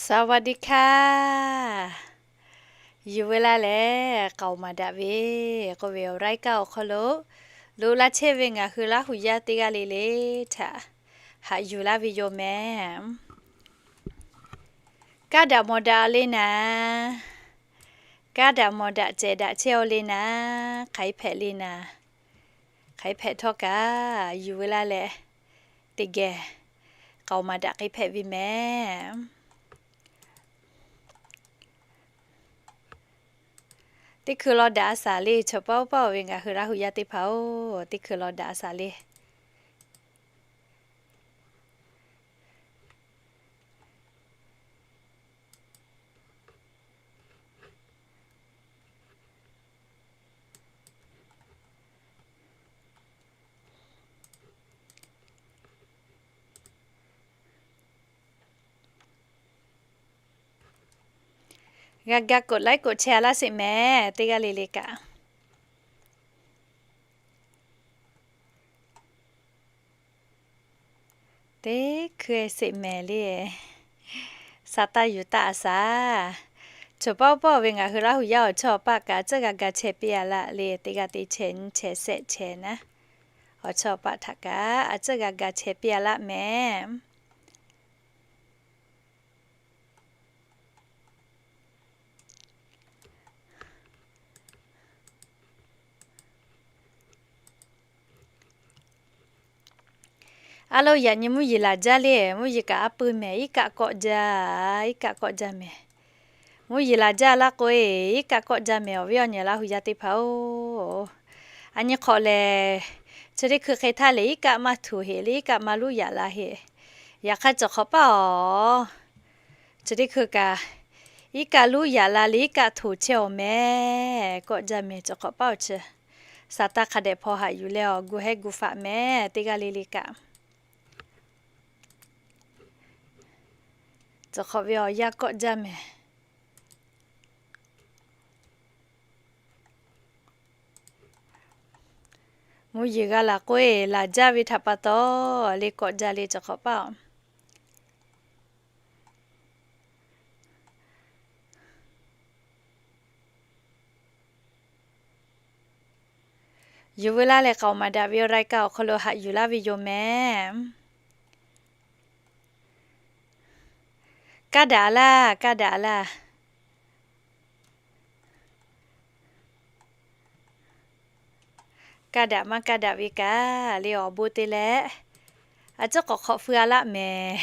สวัสดีค่ะ Yuˬ ve laˇ lehˬ, k'aoˍ maˍ daꞈ ve k'oˆ ve awˬ รายการ awˬ hk'aw lo, loꞈ la chehˇ ve ngaˬ hui Laˇ hu yaˇ teˇ g'aˇ le le htaꞈ haꞈ yuˬ laˇ ve yoˬ mehˍ. Kaˇ daꞈ mawˬ daꞈ le naˍ, kaˇ daꞈ mawˬ daꞈ cehˬ daꞈ chehˇ aw le naˍ, hk'aˬ hk'e hpehꞈ le naˍ, hk'aˬ hk'e hpehꞈ htawˇ kaꞈ yuˬ ve laˇ lehˬ, teˇ geh k'aoˍ maˍ daꞈ k'ai hpehꞈ ve mehˍ. Teˇ hkui law daꞈ a shaˍ le, chaw paˆ uˉ paˆ ve ngaˬ hui Laˇ hu yaˇ teˇ hpaˍ-oˬ, teˇ hkui law daꞈ a shaˍ le. G'a ga กดไลค์ กดแชร์ laˇ sheˍ mehˍ, teˇ g'aˇ le le kaꞈ. Teˇ hkui sheˍ mehˍ le. Saˍ taˇ yuˬ taˆ a shaˍ. Chaw paˆ uˉ paˆ ve ngaˬ hui Laˇ hu yaˇ awˬ chawˇ awˬ paˆ kaꞈ a tcuhˉ g'a ga chehˇ piˇ a laˇ le, teˇ g'aˇ te chehˇ nyi chehˇ shehˆ chehˇ naˍ. Awˬ chawˇ awˬ paˆ htaꞈ kaꞈ a tcuhˉ g'a ga chehˇ piˇ a laˇ mehˍ. A lo, yaꞈ nyi mvuhˇ yeˬ laˬ jaˇ le, mvuhˇ yeˬ kaꞈ a pui mehˍ, iˉ kaˆ kawˆ jaˇ, iˉ kaˆ kawˆ jaˇ mehˍ. Mvuhˇ yeˬ laˬ jaˇ laˇ k'o e, iˉ kaˆ kawˆ jaˇ mehˍ, awˬ viˉ awˬ nyi Laˇ hu yaˇ teˇ hpaˍ-oˬ. A nyi hk'awꞈ lehˬ, chi teˇ hkui hk'e htaˇ lehˬ iˉ kaˆ maˇ htuꞈ heˆ le, iˉ kaˆ maˇ luˉ yaꞈ la heˆ. Yaꞈ hk'aˇ cawˬ hk'awꞈ paˆ-oˬ, chi teˇ hkui kaꞈ iˉ kaˆ luˉ yaꞈ la le, iˉ kaˆ htuꞈ chehˇ awˬ mehˍ, kawˆ jaˇ mehˍ, cawˬ hk'awꞈ paˆ-oˬ chi. Saˍ taˇ hk'a dehꞈ hpaw haꞈ yuˬ leh awˬ gu hehˉ gu faꞈ mehˍ, teˇ g'aˇ le le kaꞈ. Cawˬ hk'awꞈ ve awˬ yanˇ kawˆ jaˇ mehˍ. Mvuhˇ yeˬ g'a laˬ k'o e, laˬ jaˇ ve htaꞈ pa taw le kawˆ jaˇ le, cawˬ hk'awꞈ paˆ-oˬ. Yuˬ ve laˇ leh k'aoˍ maˍ daꞈ ve awˬ รายการ awˬ hk'aw lo haꞈ yuˬ laˇ ve yoˬ mehˍ. Kaˇ daꞈ laˇ, kaˇ daꞈ laˇ. Kaˇ daꞈ maˇ kaˇ daꞈ ve kaꞈ le awˬ bon te leh, a tcuhˉ k'awꞈ hk'awꞈ feu a laˆ mehˍ.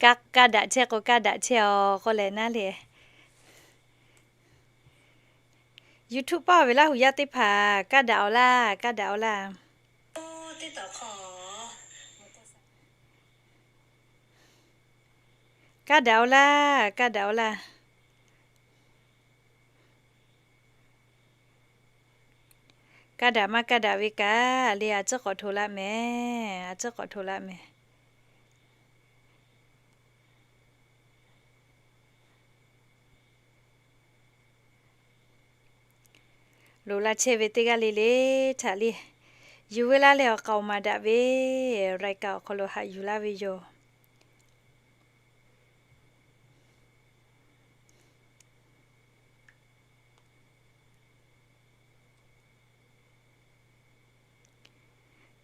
Kaˇ daꞈ chehˇ k'o kaˇ daꞈ chehˇ aw k'oˆ leh naˉ le. YouTube paˇ ve Laˇ hu yaˇ teˇ hpaˍ kaˇ daꞈ awˬ laˇ, kaˇ daꞈ awˬ laˇ. Kaˇ daꞈ awˬ laˇ, kaˇ daꞈ awˬ laˇ. Kaˇ daꞈ maˇ kaˇ daꞈ ve kaꞈ le a tcuhˉ k'awꞈ hto laˆ mehˍ, a tcuhˉ k'awꞈ hto laˆ mehˍ. Loꞈ la chehˇ ve teˇ g'aˇ le le htaꞈ le, yuˬ ve laˇ leh awˬ k'aoˍ maˍ daꞈ ve รายการ awˬ hk'aw lo haꞈ yuˬ laˇ ve yoˬ.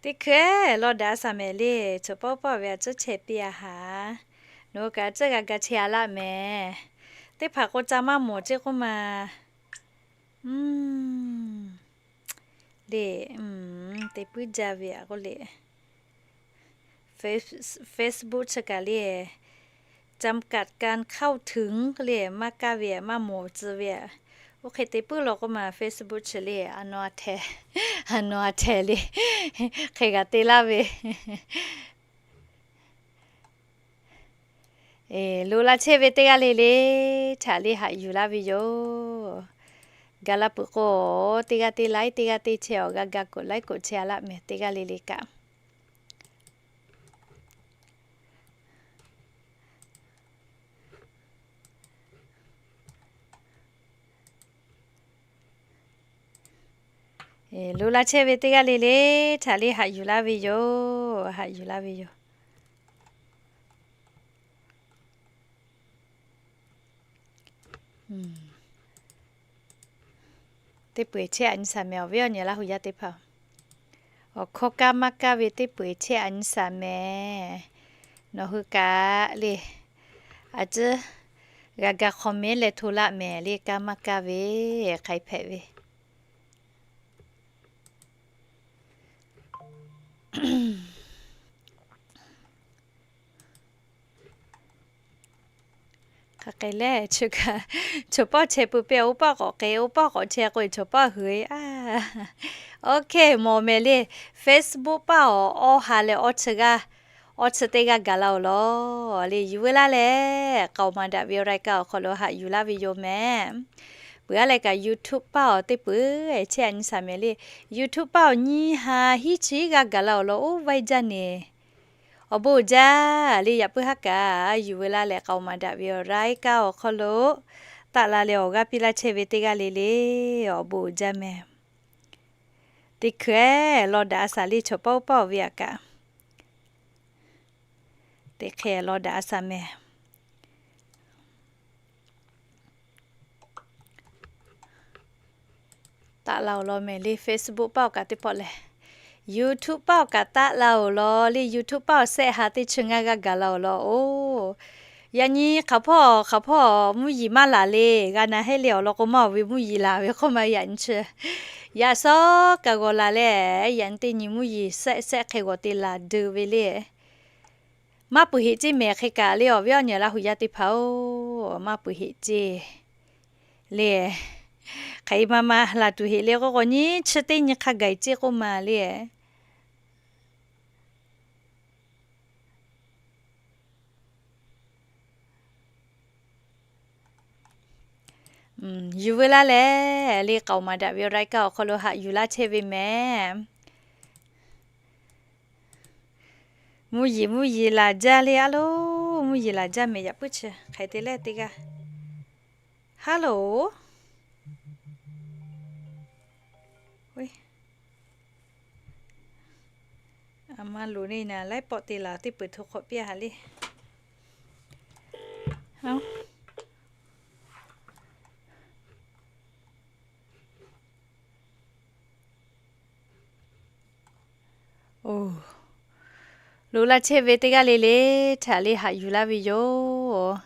Teˇ hkui law daꞈ a shaˍ mehˍ le, chaw paˇ paˇ ve a tcuhˉ chehˇ piˇ a haˍ. Nawˬ hui kaꞈ a tcuhˉ g'a ga chehˇ a laˆ mehˍ. Teˇ hpaˍ k'o ca maˇ mawˬ ceˇ k'oˆ ma. Le, te puiˉ jaˇ ve a k'oˆ le. Facebook chi kaꞈ le, จำกัดการเข้าถึง k'oˆ le, maˇ kaˇ ve maˇ mawˬ tcuh ve. Oˇ hk'e te puiˉ law k'oˆ ma Facebook chi le, a nawˬ a htehꞈ, a nawˬ a htehꞈ le, hk'e g'a te laˇ ve. Loꞈ la chehˇ ve teˇ g'aˇ le le htaꞈ le haꞈ yuˬ laˇ ve yoˬ. Ga laˇ peuˬ k'o, teˇ g'aˇ teˇ laiˉ, teˇ g'aˇ teˇ chehˇ awˬ g'a ga กดไลค์ กดแชร์ a laˆ mehˍ, teˇ g'aˇ le le kaꞈ. Loꞈ la chehˇ ve teˇ g'aˇ le le htaꞈ le haꞈ yuˬ laˇ ve yoˬ, haꞈ yuˬ laˇ ve yoˬ. Teˇ peu-eˬ chehˇ a nyi saˍ mehˍ awˬ viˉ awˬ nyi Laˇ hu yaˇ teˇ hpaˍ. Awˬ hkawˇ kaˇ maˇ kaˇ ve teˇ peu-eˬ chehˇ a nyi saˍ mehˍ. Nawˬ hui kaꞈ le, a ciˉ g'a ga comment leh hto laˆ mehˍ le, kaˇ maˇ kaˇ ve, hk'ai hpehꞈ ve. Hk'aˬ hk'e lehˬ, chi kaꞈ chaw paˇ chehˇ peuˬ pehˇ, oˇ paˇ k'awꞈ k'ai, oˇ paˇ k'awꞈ chehˇ k'o, chaw paˇ hui a. OK, mawˬ mehˍ le. Facebook paˇ awˬ awˇ ha leh awˇ chi g'aˇ, awˇ chi teˇ g'aˇ gaˬ la-oˬ law le. Yuˬ veu laˇ leh, k'aoˍ maˍ daꞈ ve awˬ รายการ awˬ hk'aw lo haꞈ yuˬ laˇ ve yoˬ mehˍ. Peuˬ a leh kaꞈ YouTube paˇ awˬ teˇ peu-eˬ chehˇ a nyi saˍ mehˍ le. YouTube paˇ awˬ nyiˇ ha hiˉ chi g'aˇ gaˬ la-oˬ law, oˇ vaiˇ jaˇ neˬ. Awˬ bon jaˇ le. Yaꞈ puiˉ haˉ kaꞈ yuˬ veu laˇ leh, k'aoˍ maˍ daꞈ ve awˬ รายการ awˬ hk'aw lo taˆ la leh awˬ g'aˇ piˇ laˇ chehˇ ve teˇ g'aˇ le le, awˬ bon jaˇ mehˍ. Teˇ hkui-eˬ law daꞈ a saˍ le, chaw paˇ oˇ paˇ awˬ ve aꞈ kaꞈ teˇ hk'e law daꞈ a saˍ mehˍ. Taˆ la-oˬ law mehˍ le. Facebook paˇ awˬ kaꞈ teˇ pawˆ lehˬ, YouTube paˇ awˬ kaꞈ taˆ la-oˬ law le. YouTube paˇ awˬ sehˆ ha teˇ chi ngaˇ g'aˇ gaˬ la-oˬ law oˬ. Yaꞈ nyi hk'aˬ hpawˇ hk'aˬ hpawˇ mvuhˇ yiˍ maˇ laˬ le. G'a na heˆ le awˬ lawn k'o, maˇ awˬ ve mvuhˇ yiˍ laˬ ve k'oˆ ma yaꞈ nyi chi. Yaꞈ shawˉ kaꞈ g'awˬ laˬ leh, yaꞈ nyi teˇ nyi mvuhˇ yiˍ sehˆ sehˆ hk'e g'awˬ te laˬ deu ve le. Maˇ peuˬ heꞈ ceˇ mehˍ hk'e kaꞈ le, awˬ viˉ awˬ nyi Laˇ hu yaˇ teˇ hpaˍ-oˬ, maˇ peuˬ heꞈ ceˇ le. Hk'aˬ hk'e ma ma laˬ tuˬ heꞈ le k'oˆ k'o, nyi chi teˇ nyi hk'a gaˬ ceˇ k'oˆ ma le. Yuˬ veu laˇ leh le, k'aoˍ maˍ daꞈ ve awˬ รายการ awˬ hk'aw lo haꞈ yuˬ laˇ chehˇ ve mehˍ. Mvuhˇ yiˍ mvuhˇ yiˍ laˬ jaˇ le a lo. Mvuhˇ yiˍ laˬ jaˇ mehˍ yaꞈ puiˉ chi hk'e te leh teˇ g'aˇ. Hello. A ma loˍ le naˍ, laiˉ pawˆ te laˬ teˇ peuˬ hto hk'awꞈ piˇ a haꞈ le. Oˬ, loꞈ la chehˇ ve teˇ g'aˇ le le htaꞈ le haꞈ yuˬ laˇ ve yoˬ.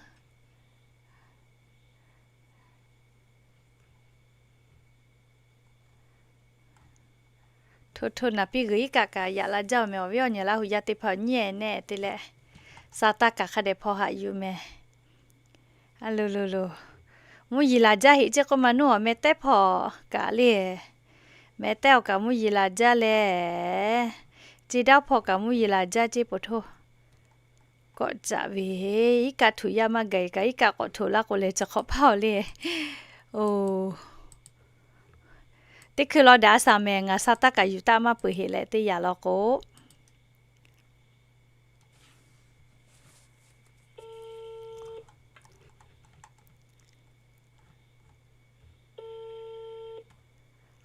Hto hto naˍ piˇ g'uiˬ iˉ kaˆ kaꞈ yaꞈ la jaˇ-oˬ mehˍ. Awˬ viˉ awˬ nyi Laˇ hu yaˇ teˇ hpaˍ nyiˇ ehˍ nehˆ te leh, sa taˇ kaꞈ hk'a dehꞈ hpaw haꞈ yuˬ mehˍ. A loˬ loˬ loˬ, mvuhˇ yiˍ laˬ jaˇ heꞈ ceˇ k'oˆ ma nuˇ awˬ meh tehˉ hpawˇ kaꞈ le. Meh tehˉ awˬ kaꞈ mvuhˇ yiˍ laˬ jaˇ leh, ceˇ daˇ hpawˇ kaꞈ mvuhˇ yiˍ laˬ jaˇ ceˇ po htoˇ. Kawꞈ caꞈ ve, iˉ kaˆ htuꞈ yaˇ maˇ gaˬ kaꞈ iˉ kaˆ k'awꞈ htoꞈ laˇ k'o leh chi hk'awꞈ hpaˇ-oˬ le. Oˬ, teˇ hkui law daꞈ a saˍ mehˍ, ngaˬ sa taˇ kaꞈ yuˬ taˆ maˇ peuˬ heꞈ leh teˇ yanˇ law k'o.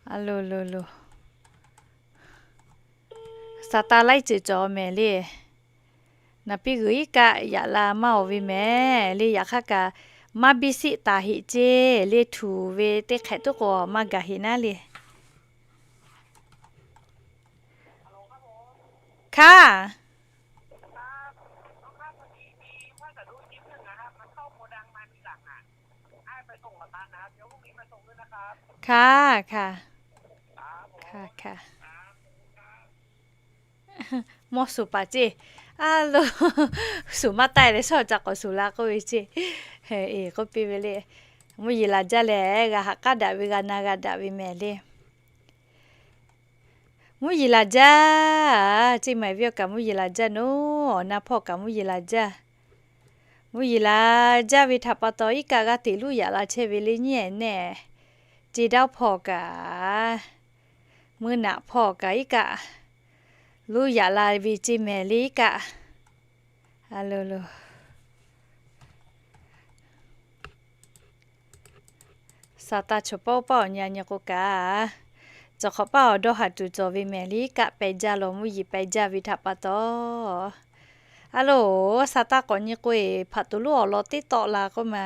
A loˬ loˬ loˬ, sa taˇ laiˉ ceuˬ cawˬ mehˍ le. Naˍ piˇ g'uiˬ iˉ kaˆ yaꞈ la maˇ awˬ ve mehˍ le. Yaꞈ hk'aˇ kaꞈ maˇ biˇ siˆ taˍ heꞈ ceˇ le. Htuꞈ ve teˇ hk'ehꞈ tuˉ k'o maˇ gaˬ heꞈ naˉ le. Hkaˇ, hkaˇ hkaˇ hkaˇ hkaˇ. Mawˇ suˍ paˍ ceˇ. A loˬ, suˍ maˇ taˆ leh shawˉ ca k'awꞈ suˍ la k'oˆ ve ceˇ. Eˬ, k'oˆ piˇ ve le. Mvuhˇ yeˬ laˬ jaˇ leh g'a haꞈ k'aˉ daꞈ ve, g'a na g'a daꞈ ve mehˍ le. Mvuhˇ yeˬ laˬ jaˇ, ceˇ ma viˉ awˬ kaꞈ mvuhˇ yeˬ laˬ jaˇ noˬ, awˬ na hpawˇ kaꞈ mvuhˇ yeˬ laˬ jaˇ. Mvuhˇ yeˬ laˬ jaˇ ve htaꞈ pa taw, iˉ kaˆ g'aˇ teꞈ luˉ yaꞈ la chehˇ ve le nyiˉ ehˍ nehˆ. Ceˇ daˇ hpawˇ kaꞈ, mvuhˇ naꞈ hpawˇ kaꞈ iˉ kaˆ luˉ yaꞈ la ve ceˇ mehˍ le iˉ kaˆ. A loˬ loˬ. Saˍtanˍ chaw pawˆ paˆ awˬ nyi a nyi k'o kaꞈ, cawˬ hk'awꞈ paˆ awˬ dawˇ haˍ tuˬ cawˬ ve mehˍ le iˉ kaˆ peh jaˇ lawˬ, mvuhˇ yeˬ peh jaˇ ve htaꞈ pa taw. A loˬ, Saˍtanˍ k'awꞈ nyi k'o-e, hpaꞈ tuˬ lonˉ awˬ lawn teˇ tawˆ la k'oˆ ma.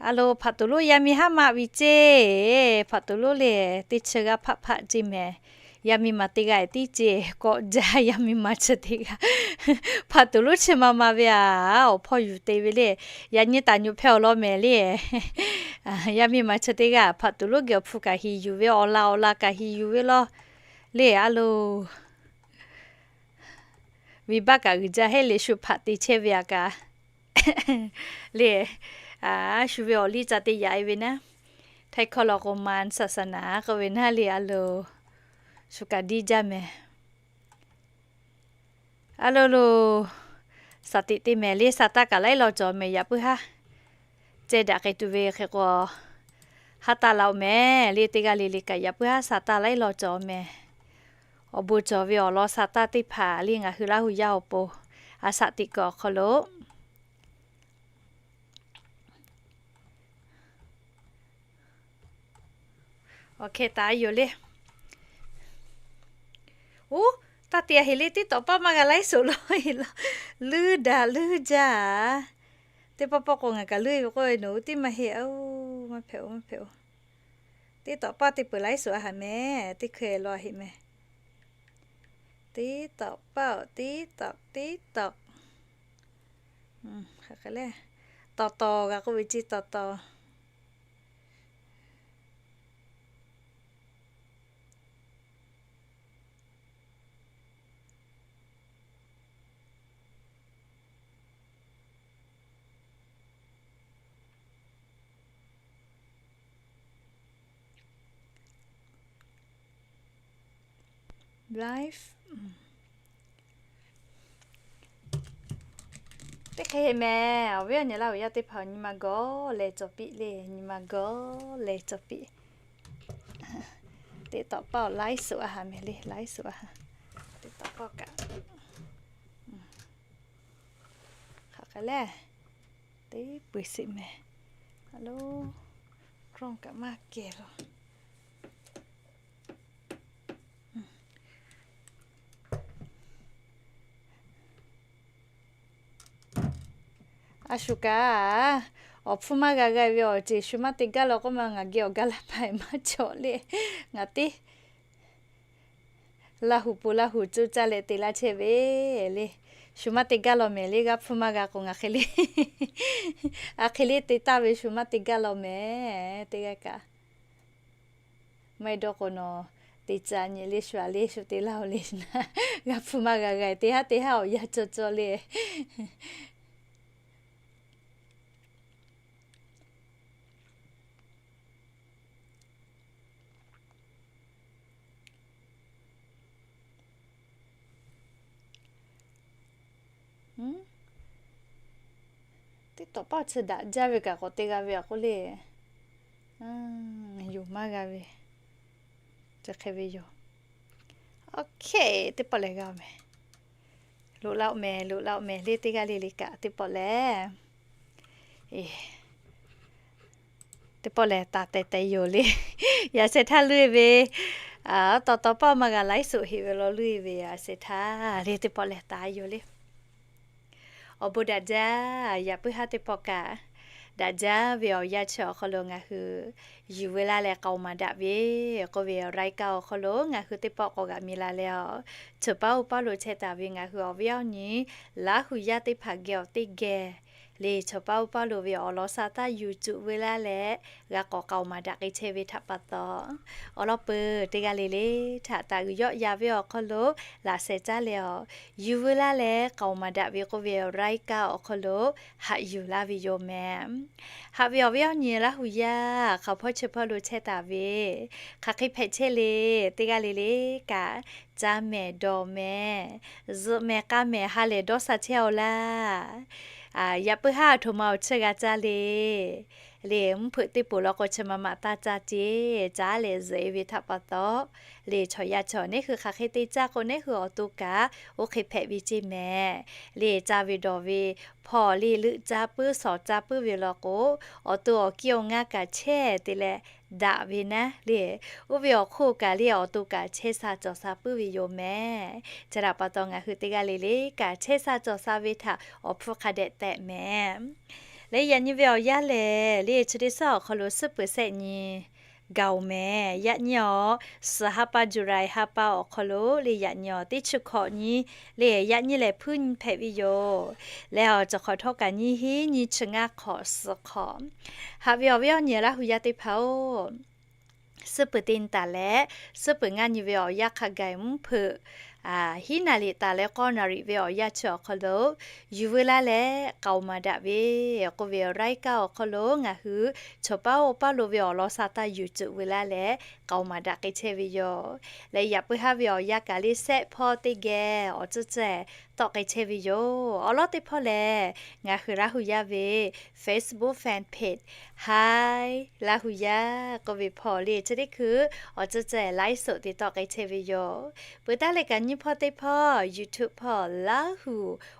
A lo, hpaꞈ tuˬ lonˉ yaˇ miˇ haˉ maˆ ve ceˇ. Hpaꞈ tuˬ lonˉ le, teˇ chi g'aˇ hpaˆ hpaˆ ceˇ mehˍ. Yaˇ miˇ ma teˇ g'aˇ tiˉ ceˇ, kawꞈ jaˇ yaˇ miˇ ma chi teˇ g'aˇ. Hpaꞈ tuˬ lonˉ chi ma ma ve aꞈ, awˬ hpawˇ yuˬ te ve le. Yaꞈ nyi taˍ nyuꞈ hpehˇ awˬ lawn mehˍ le. Yaˇ miˇ ma chi teˇ g'aˇ hpaꞈ tuˬ lonˉ geh awˬ hpu kaꞈ heˍ yuˬ ve, awˬ laˬ awˬ laˬ kaꞈ heˍ yuˬ ve law le. A lo, venˇbaˆ kaꞈ g'uiˬ jaˇ heˆ le, shu hpaꞈ te chehˇ ve aꞈ kaꞈ le. Shu ve awˬ liˇ ca te yaꞈ e ve naˉ, htaiˇ hkawˇ law k'o, မွန်ศาสนา k'oˆ ve naˉ le. A lo, shu kaꞈ diˇ jaˇ mehˍ. A lo lo, shaˍ tiꞈ te mehˍ le, sa taˇ kaꞈ laiˉ law cawˬ mehˍ. Yaꞈ puiˉ haˉ ceh daꞈ k'ai tuˬ ve hk'e k'o, haˉ taˇ laˇ-oˆ mehˍ le. Teˇ g'aˇ le le kaꞈ yaꞈ puiˉ haˉ sa taˇ laiˉ law cawˬ mehˍ. Awˬ bon cawˬ ve awˬ lawn sa taˇ teˇ hpaˍ le, ngaˬ hui Laˇ huˍ yaˇ awˬ pon a shaˍ tiꞈ kuiˬ awˬ hk'aw lo awˬ hkeh taˍ yoˬ le. Oˇ, taˇ te a heˍ le, teˇ tawꞈ paˆ maˇ g'a laiˉ suhˍ law e law. Leuˉ daꞈ leuˉ jaˇ. Teˇ pawˆ pawˆ k'o ngaˬ kaꞈ leuˉ ve k'oˆ ve, nawˬ hui tiˉ maˇ heˆ. Oˇ, maˇ hpehꞈ oˬ, maˇ hpehꞈ oˬ. Teˇ tawꞈ paˆ teˇ peuˬ laiˉ suhˍ a haˍ mehˍ, teˇ hkeh law a heˍ mehˍ. Teˇ tawꞈ paˆ, teˇ tawꞈ, teˇ tawꞈ. Hk'aˬ hk'e le, taw taw g'a k'oˆ ve ceˇ, taw taw. Live. Teˇ hk'e mehˍ, awˬ viˉ awˬ nyi Laˇ huˍ yaˇ teˇ hpaˍ awˬ nyi ma gawˬ leh cawˬ piˇ le, nyi ma gawˬ leh cawˬ piˇ. Teˇ tawꞈ paˆ awˬ laiˉ suhˍ a haˍ mehˍ le, laiˉ suhˍ a haˍ. Teˇ tawꞈ paˆ kaꞈ hk'aˬ hk'e le, teˇ pui shiˍ mehˍ. A lo, กล้อง kaꞈ maˇ kehˬ lo. A shu kaꞈ, awˬ hpfuhˇ maˇ g'a g'a ve awˬ ceuˬ shu maˇ te gaˇ law k'oˆ ma, ngaˬ geh awˬ gaˇ laˇ hpaˍ maˇ cawˬ le. Ngaˬ teˇ Laˇ huˍ pon Laˇ huˍ cuˇ caˇ leh te laˇ chehˇ ve le. Shu maˇ te gaˇ law mehˍ le, g'aˇ hpfuhˇ maˇ g'a k'o ngaˬ hk'e le, a hk'e le te taˍ ve shu maˇ te gaˇ law mehˍ, teˇ g'aˇ kaꞈ. Maˇ heˆ dawˇ k'o nawˬ te caˇ nyi le, shu a le shu te laˇ oˬ le naˉ, g'aˇ hpfuhˇ maˇ g'a g'a, teˇ haˉ teˇ haˉ awˬ yanˇ cawˬ cawˬ le. Teˇ tawꞈ paˆ chi daꞈ jaˇ ve kaꞈ k'awꞈ te g'a ve aꞈ k'oˆ le. Yoˬ maˇ g'a ve, chi hk'e ve yoˬ. Oˇ hk'e, teˇ pawˆ lehˬ g'a mehˍ. Loꞈ la-oˬ mehˍ, loꞈ la-oˬ mehˍ le, teˇ g'aˇ le le kaꞈ teˇ pawˆ lehˬ. Teˇ pawˆ lehˬ taˍ teh teh yoˬ le. Yaꞈ sheh htaˇ leuˇ ve, taw taw paˆ maˇ g'a laiˉ suhˍ heˆ ve law leuˇ ve, yaꞈ sheh htaˇ le teˇ pawˆ lehˬ taˍ yoˬ le. Awˬ bon daꞈ jaˇ. Yaꞈ puiˉ haˉ teˇ pawˆ kaꞈ daꞈ jaˇ ve awˬ yanˇ chi awˬ hk'aw lo ngaˬ hui yuˬ veu laˇ leh k'aoˍ maˍ daꞈ ve k'oˆ ve รายการ awˬ hk'aw lo ngaˬ hui teˇ pawˆ k'awꞈ g'aꞈ mi la leh, chaw paˉ oˇ paˉ lo chehˇ taˍ ve ngaˬ hui awˬ viˉ awˬ nyi Laˇ huˍ yaˇ teˇ hpaˍ geh awˬ teˇ geh le, chaw paˉ oˇ paˉ lo ve awˬ lawn sa taˇ yuˬ cuˬ veu laˇ leh, g'a k'awꞈ k'aoˍ maˍ daꞈ k'ai chehˇ ve htaꞈ pa taw, awˬ lawn peuˬ teˇ g'aˇ le le htaꞈ taˍ g'uiˬ yawˆ ya ve awˬ hk'aw lo laꞈ sheh caˇ leh, yuˬ veu laˇ leh k'aoˍ maˍ daꞈ ve k'oˆ ve รายการ awˬ hk'aw lo haꞈ yuˬ laˇ ve yoˬ mehˍ. Haꞈ ve awˬ viˉ awˬ nyi Laˇ huˍ yaˇ hk'aˬ hpawˇ chi hpawˇ lo chehˇ taˍ ve, hk'aˬ hk'e hpehꞈ chehˇ le, teˇ g'aˇ le le kaꞈ, caˇ mehˍ dawˬ mehˍ, zuhꞈ mehˍ k'aˇ mehˍ ha lehˬ dawˇ sha chehˇ-aw laˇ. Yaꞈ puiˉ haˉ a htoꞈ ma awˬ chiˇ g'a caˇ le. Le mvuhˇ hpeuꞈ teˇ poˬ law k'o chi ma ma taˇ caˇ ceˇ, caˇ leh zuhꞈ e ve htaꞈ pa taw, le chaw yaˇ chaw neˉ hui hk'aˬ hk'e te caˇ k'o neˉ hui awˬ to kaꞈ oˇ hk'e hpehꞈ ve ceˇ mehˍ. Le caˇ ve dawˬ ve hpawˇ le leuˆ caˇ puiˉ shawˍ caˇ puiˉ ve law k'o, awˬ to awˬ kiˇ awˬ ngaˇ kaꞈ chehˇ te leh daꞈ ve naˉ le. Oˇ ve awˬ hk'oˆ kaꞈ le awˬ to kaꞈ chehˇ sha cawˬ sha puiˉ ve yoˬ mehˍ. Chi htaꞈ pa taw ngaˬ hui teˇ g'aˇ le le kaꞈ chehˇ sha cawˬ sha ve htaꞈ awˬ hpfuhˇ hk'a dehꞈ tehꞈ mehˍ. Leh yaꞈ nyi ve awˬ yanˇ lehˬ, le chi teˇ suhˉ awˬ hk'aw lo suhˉ peuˬ sehˆ nyi gaˬ-oˬ mehˍ. Yaꞈ nyi awˬ suhˍ ha pa July ha pa awˬ hk'aw lo le yaꞈ nyi awˬ teˇ chi hkawꞈ nyi le yaꞈ nyi lehˬ hpuiˇ nyi hpehꞈ ve yoˬ. Leh awˬ cawˬ hk'awꞈ htawˇ kaꞈ nyiˇ hinˉ nyiˇ chi ngaˇ hk'awꞈ suhˍ hk'awꞈ. Haꞈ ve awˬ viˉ awˬ nyi Laˇ hu yaˇ teˇ hpaˍ-oˬ, suhˉ peuˬ teˇ nyi taˍ leh suhˉ peuˬ ngaˇ nyi ve awˬ yanˇ hk'a gaˬ mvuhˇ hpeuꞈ hiˉ naˍ riˍ taˍ leh k'awˇ naˍ riˍ ve awˬ yanˇ chi awˬ hk'aw lo yuˬ veu laˇ leh k'aoˍ maˍ daꞈ ve k'oˆ ve awˬ รายการ awˬ hk'aw lo ngaˬ hui chaw paˉ oˇ paˉ lo ve awˬ lawn sa taˇ yuˬ cuˬ veu laˇ leh k'aoˍ maˍ daꞈ k'ai chehˇ ve yoˬ. Leh yaꞈ puiˉ haˉ ve awˬ yanˇ kaꞈ le sehˆ hpawˇ teˇ geh awˬ tcuhˇ tcuhˇ tawˆ k'ai chehˇ ve yoˬ. Awˬ lawn teˇ hpawˇ lehˬ, ngaˬ hui Laˇ hu yaˇ ve Facebook fan page Hi Laˇ hu yaˇ k'oˆ ve hpawˇ le chi teˇ hkui awˬ tcuhˇ tcuhˇ ไลฟ์สด te tawˆ k'ai chehˇ ve yoˬ. Peuˬ taˉ leh kaꞈ nyiˇ hpawˇ teˇ hpawˇ YouTube hpawˇ Laˇ hu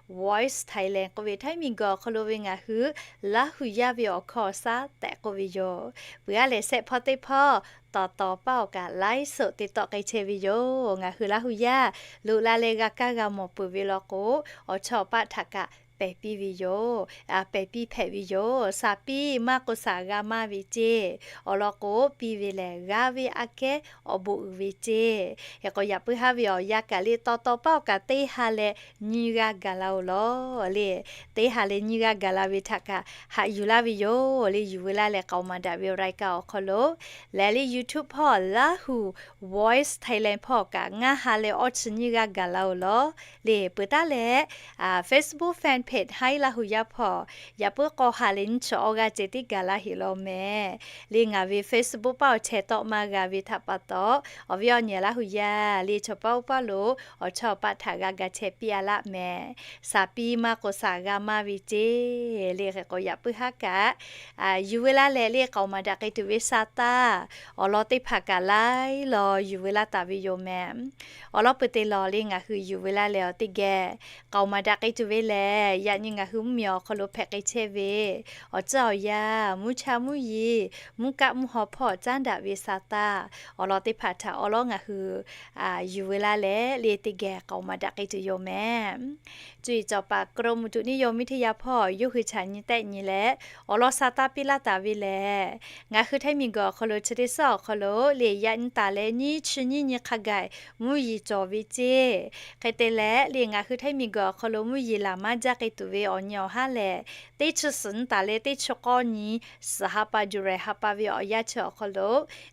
Voice Thailand k'oˆ ve Htaiˇ miˬguiˬ awˬ hk'aw lo ve ngaˬ hui Laˇ hu yaˇ ve awˬ hkawˇ awˬ shaˉ tehꞈ k'oˆ ve yoˬ. Peuˬ aˉ leh sehˆ hpawˇ teˇ hpawˇ tawˍ tawˍ paˇ awˬ kaꞈ ไลฟ์สด te tawˆ k'ai chehˇ ve yoˬ. Ngaˬ hui Laˇ hu yaˇ loꞈ la leh g'a kaˇ g'a mawˬ peuˬ ve law k'o, awˬ chawˇ awˬ paˆ htaꞈ kaꞈ pehˬ piˇ ve yoˬ. Pehˬ piˇ hpehꞈ ve yoˬ. Shaˍ piˇ maˇ k'o shaˍ g'a maˇ ve ceˇ. Awˬ lawn k'o, piˇ ve lehˬ g'aˇ ve aꞈ kehˉ awˬ bon uiˍ ve ceˇ. Hk'e k'o, yaꞈ puiˉ haˉ ve awˬ yanˇ kaꞈ le tawˍ tawˍ paˇ awˬ kaꞈ teˇ ha leh nyiˇ g'aˇ gaˬ la-oˬ lawˬ le. Teˇ ha leh nyiˇ g'aˇ gaˬ la ve htaꞈ kaꞈ haꞈ yuˬ laˇ ve yoˬ le. Yuˬ veu laˇ leh k'aoˍ maˍ daꞈ ve รายการ awˬ hk'aw lo leh le YouTube hpawˇ Laˇ hu Voice Thailand hpawˇ kaꞈ ngaˇ ha leh awˇ chi nyiˇ g'aˇ gaˬ la-oˬ lawˬ le. Peuˬ taˉ leh Facebook fan page Hi Laˇ hu yaˇ hpawˇ yaꞈ puiˉ k'awˇ ha leh nyiˇ chi awˇ g'aˇ ceh tiˉ gaˬ laˇ heꞈ law mehˍ. Le ngaˬ ve Facebook paˇ awˬ chehˇ tawˆ maˇ g'a ve htaꞈ pa taw, awˬ viˉ awˬ nyi Laˇ hu yaˇ le chaw paˉ oˇ paˉ lo awˬ chawˇ awˬ paˆ htaꞈ g'a ga chehˇ piˇ-a laˆ mehˍ. Shaˍ piˇ maˇ k'o shaˍ g'a maˇ ve ceˇ. Le hk'e k'o, yaꞈ puiˉ haˉ kaꞈ yuˬ veu laˇ leh le k'aoˍ maˍ daꞈ k'ai tuˬ ve sa taˇ awˬ lawn teˇ hpaˍ kaꞈ laiˉ law yuˬ veu laˇ taˍ ve yoˬ mehˍ. Awˬ lawn peuˬ te lawˬ le ngaˬ hui yuˬ veu laˇ leh awˬ teˇ geh k'aoˍ maˍ daꞈ k'ai tuˬ ve lehˬ, yaꞈ nyi ngaˬ hui mvuhˇmiˬ awˬ hk'aw lo hpehꞈ k'ai chehˇ ve awˬ tcuhˇ awˬ yanˇ, mvuhˇ cha mvuhˇ yeˬ, mvuhˇ kaˆ mvuhˇ haw hpawˇ caˉ daꞈ ve sa taˇ awˬ lawn teˇ hpaˍ htaꞈ awˬ lawn ngaˬ hui yuˬ veu laˇ leh le teˇ geh k'aoˍ maˍ daꞈ k'ai tuˬ yoˬ mehˍ. Cuˇ yiˍ cawˬ paˍ กรมอุตุนิยมวิทยา hpawˇ yawˇ hui chaꞈ nyi tehˆ nyi leh awˬ lawn sa taˇ piˇ laˇ taˍ ve lehˬ, ngaˬ hui Htaiˇ miˬguiˬ awˬ hk'aw lo chi teˇ suhˉ awˬ hk'aw lo le yaꞈ nyi taˍ leh nyiˇ chi nyiˇ nyi hk'a gaˬ mvuhˇ yeˬ cawˬ ve ceˇ. Hk'e te leh le ngaˬ hui Htaiˇ miˬguiˬ awˬ hk'aw lo mvuhˇ yeˬ laˬ maˇ jaˇ k'ai tuˬ ve awˬ nyi awˬ haˉ lehˬ, teˇ chi suhˍ nyi taˍ leh teˇ chi k'awˇ nyi suhˍ ha pa July ha pa ve awˬ yanˇ chi awˬ hk'aw lo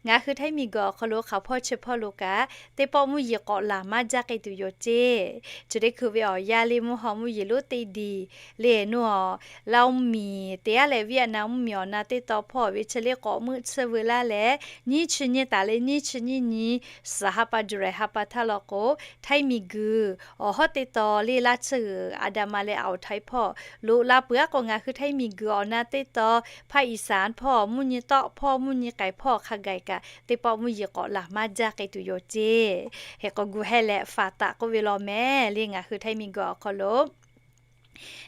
ngaˬ hui Htaiˇ miˬguiˬ awˬ hk'aw lo hk'aˬ hpawˇ chi hpawˇ lo kaꞈ teˇ pawˆ mvuhˇ yeˬ k'awꞈ laˬ maˇ jaˇ k'ai tuˬ yoˬ ceˇ. Chi teˇ hkui ve awˬ yanˇ le mvuhˇ haw mvuhˇ yeˬ lonˉ teˇ diˬ le nu a, Laˇ oˇ miˬ teˇ aˉ leh Vietnam mvuhˇmiˬ awˬ na teˇ taw hpawˇ ve chi le k'awꞈ meuˆ tsuhˇ veu laˇ leh, nyiˇ chi nyi taˍ leh nyiˇ chi nyiˇ nyi suhˍ ha pa July ha pa htaˇ law k'o, Htaiˇ miˬguiˬ awˬ hawˉ teˇ taw le Laˇ tsuhˇ g'uiˬ Andaman leh Awˬ htaiˍ hpawˇ loꞈ la peuˬ aˉ k'o, ngaˬ hui Htaiˇ miˬguiˬ awˬ na teˇ taw ภาคอีสาน hpawˇ mvuhˇ nyi tawˆ hpawˇ mvuhˇ nyi k'ai hpawˇ hk'a gaˬ kaꞈ teˇ pawˆ mvuhˇ yeˬ k'awꞈ laˬ maˇ jaˇ k'ai tuˬ yoˬ ceˇ. Hk'e k'o, gu heh leh faˍ taˍ k'oˆ ve law mehˍ le ngaˬ hui Htaiˇ miˬguiˬ awˬ hk'aw lo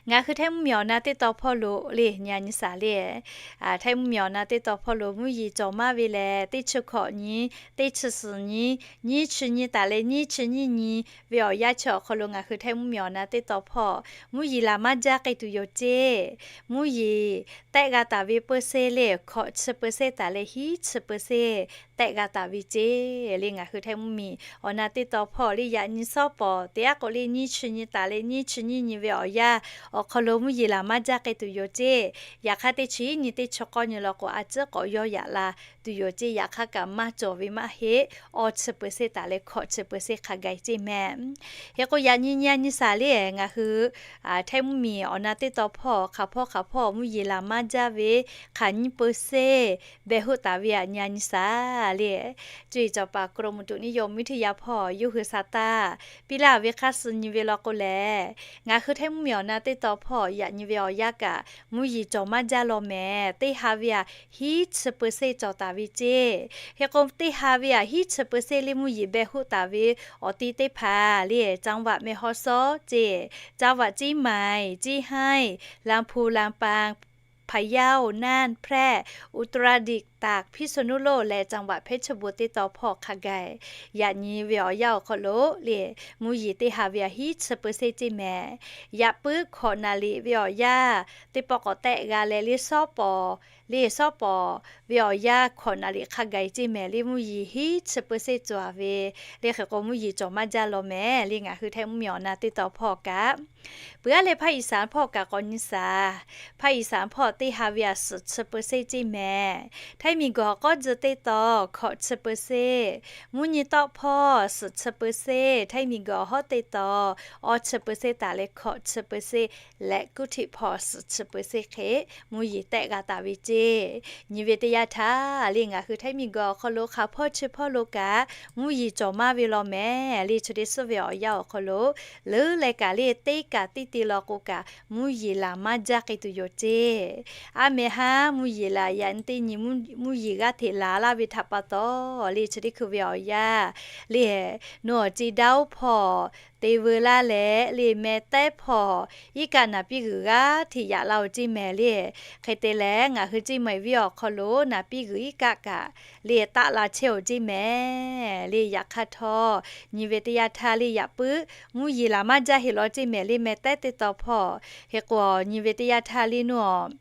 ngaˬ hui Htaiˇ mvuhˇmiˬ awˬ na teˇ taw hpawˇ lo le nyi a nyi shaˍ le Htaiˇ mvuhˇmiˬ awˬ na teˇ taw hpawˇ lo mvuhˇ yeˬ cawˬ maˇ ve lehˬ, teˇ chi hkawꞈ nyi, teˇ chi suhˍ nyi, nyiˇ chi nyi taˍ leh nyiˇ chi nyiˇ nyi ve awˬ yanˇ chi awˬ hk'aw lo ngaˬ hui Htaiˇ mvuhˇmiˬ awˬ na teˇ taw hpawˇ mvuhˇ yeˬ laˬ maˇ jaˇ k'ai tuˬ yoˬ ceˇ. Mvuhˇ yeˬ tehˆ g'a taˍ ve เปอร์เซ็นต์ le hkawꞈ chi เปอร์เซ็นต์ taˍ leh hiˉ chi เปอร์เซ็นต์ tehˆ g'a taˍ ve ceˇ le ngaˬ hui Htaiˇ mvuhˇmiˬ awˬ na teˇ taw hpawˇ le yaꞈ nyi suhˉ pawˍ teˇ aˉ k'o le nyiˇ chi nyi taˍ leh nyiˇ chi nyiˇ nyi ve awˬ yanˇ awˬ hk'aw lo mvuhˇ yeˬ laˬ maˇ jaˇ k'ai tuˬ yoˬ ceˇ. Yaꞈ hk'aˇ teˇ chi nyi teˇ chi k'awˇ nyi law k'o, a ciˉ k'awꞈ yawˇ yaꞈ la tuˬ yoˬ ceˇ. Yaꞈ hk'aˇ kaꞈ maˇ cawˬ ve maˇ heˆ, awˇ chi เปอร์เซ็นต์ taˍ leh hkawꞈ chi เปอร์เซ็นต์ hk'a gaˬ ceˇ mehˍ. Hk'e k'o, yaꞈ nyi nyi a nyi shaˍ le ngaˬ hui Htaiˇ mvuhˇmiˬ awˬ na teˇ taw hpawˇ hk'aˬ hpawˇ hk'aˬ hpawˇ mvuhˇ yeˬ laˬ maˇ jaˇ ve hk'aˬ nyi เปอร์เซ็นต์ behˬ hoˆ taˍ ve yaꞈ nyi a nyi shaˍ le. Cuˇ yiˍ cawˬ paˍ กรมอุตุนิยมวิทยา hpawˇ yawˇ hui sa taˇ piˇ laˇ ve hk'aˇ suh nyi ve law k'o lehˬ, ngaˬ hui Htaiˇ mvuhˇmiˬ awˬ na teˇ taw hpawˇ yaꞈ nyi ve awˬ yanˇ kaꞈ mvuhˇ yeˬ cawˬ maˇ jaˇ law mehˍ. Teˇ ha ve aꞈ hiˉ chi เปอร์เซ็นต์ cawˬ taˍ ve ceˇ. Hk'e k'o, teˇ ha ve aꞈ hiˉ chi เปอร์เซ็นต์ le mvuhˇ yeˬ behˬ hoˆ taˍ ve awˬ ti teˇ hpaˍ le จังหวัดแม่ฮ่องสอน ceˇ, จังหวัดเชียงใหม่ เชียงราย ลำพูน ลำปาง พะเยา น่าน แพร่ อุตรดิตถ์ ตาก พิษณุโลก leh จังหวัดเพชรบูรณ์ teˇ taw hpawˇ hk'a gaˬ yaꞈ nyi ve awˬ yanˇ awˬ hk'aw lo le, mvuhˇ yeˬ teˇ ha ve aꞈ hiˉ chi เปอร์เซ็นต์ ceˇ mehˍ. Yaꞈ puiˉ hkawꞈ naˍ riˍ ve awˬ yanˇ teˇ pawˆ k'awꞈ tehˆ g'a leh le, shawˉ pawˍ le, shawˉ pawˍ ve awˬ yanˇ hkawꞈ naˍ riˍ hk'a gaˬ ceˇ mehˍ le, mvuhˇ yeˬ hiˉ chi เปอร์เซ็นต์ cawˬ ve le. Hk'e k'o, mvuhˇ yeˬ cawˬ maˇ jaˇ law mehˍ le. Ngaˬ hui Htaiˇ mvuhˇmiˬ awˬ na teˇ taw hpawˇ kaꞈ, peuˬ aˉ leh ภาคอีสาน hpawˇ kaꞈ k'awꞈ nyi shaˍ. ภาคอีสาน hpawˇ teˇ ha ve aꞈ suhˍ chi เปอร์เซ็นต์ ceˇ mehˍ. Htaiˇ miˬguiˬ awˬ k'awˉ tcuh teˇ taw hkawꞈ chi เปอร์เซ็นต์, mvuhˇ nyi tawˆ hpawˇ suhˍ chi เปอร์เซ็นต์, Htaiˇ miˬguiˬ awˬ hawˉ teˇ taw awˇ chi เปอร์เซ็นต์ taˍ leh hkawꞈ chi เปอร์เซ็นต์ leh กรุงเทพ hpawˇ suhˍ chi เปอร์เซ็นต์ hk'e mvuhˇ yeˬ tehˆ g'a taˍ ve ceˇ. Nyi ve teˇ yanˇ htaˇ le, ngaˬ hui Htaiˇ miˬguiˬ awˬ hk'aw lo hk'a hpawˇ chi hpawˇ lo kaꞈ mvuhˇ yeˬ cawˬ maˇ ve law mehˍ le. Chi teˇ suhˉ ve awˬ yanˇ awˬ hk'aw lo leuˉ leh kaꞈ le, teˇ kaꞈ teˇ te law k'o kaꞈ mvuhˇ yeˬ laˬ maˇ jaˇ k'ai tuˬ yoˬ ceˇ. Aˉ meh haˉ mvuhˇ yeˬ laˬ yaꞈ nyi teˇ nyi mvuhˇ yeˬ g'aˇ hteꞈ laˬ laˇ ve htaꞈ pa taw le, chi teˇ hkui ve awˬ yanˇ le, nawˬ awˬ ceˇ daˇ oˉ hpawˇ te veu laˇ leh le, meh tehˉ hpawˇ iˉ kaˆ naˍ piˇ g'uiˬ g'aˇ hteꞈ yaꞈ la oˬ ceˇ mehˍ le. Hk'e te leh, ngaˬ hui ceˇ maiˬ viˇ awˬ hk'aw lo naˍ piˇ g'uiˬ iˉ kaˆ kaꞈ le taˆ la chehˇ oˬ ceˇ mehˍ le. Yaꞈ hk'aˇ htawˇ, nyi ve teˇ yanˇ htaˇ le, yaꞈ puiˉ mvuhˇ yeˬ laˬ maˇ jaˇ heˆ law ceˇ mehˍ le, meh tehˉ teˇ taw hpawˇ. Hk'e k'o, nyi ve teˇ yanˇ htaˇ le, nawˬ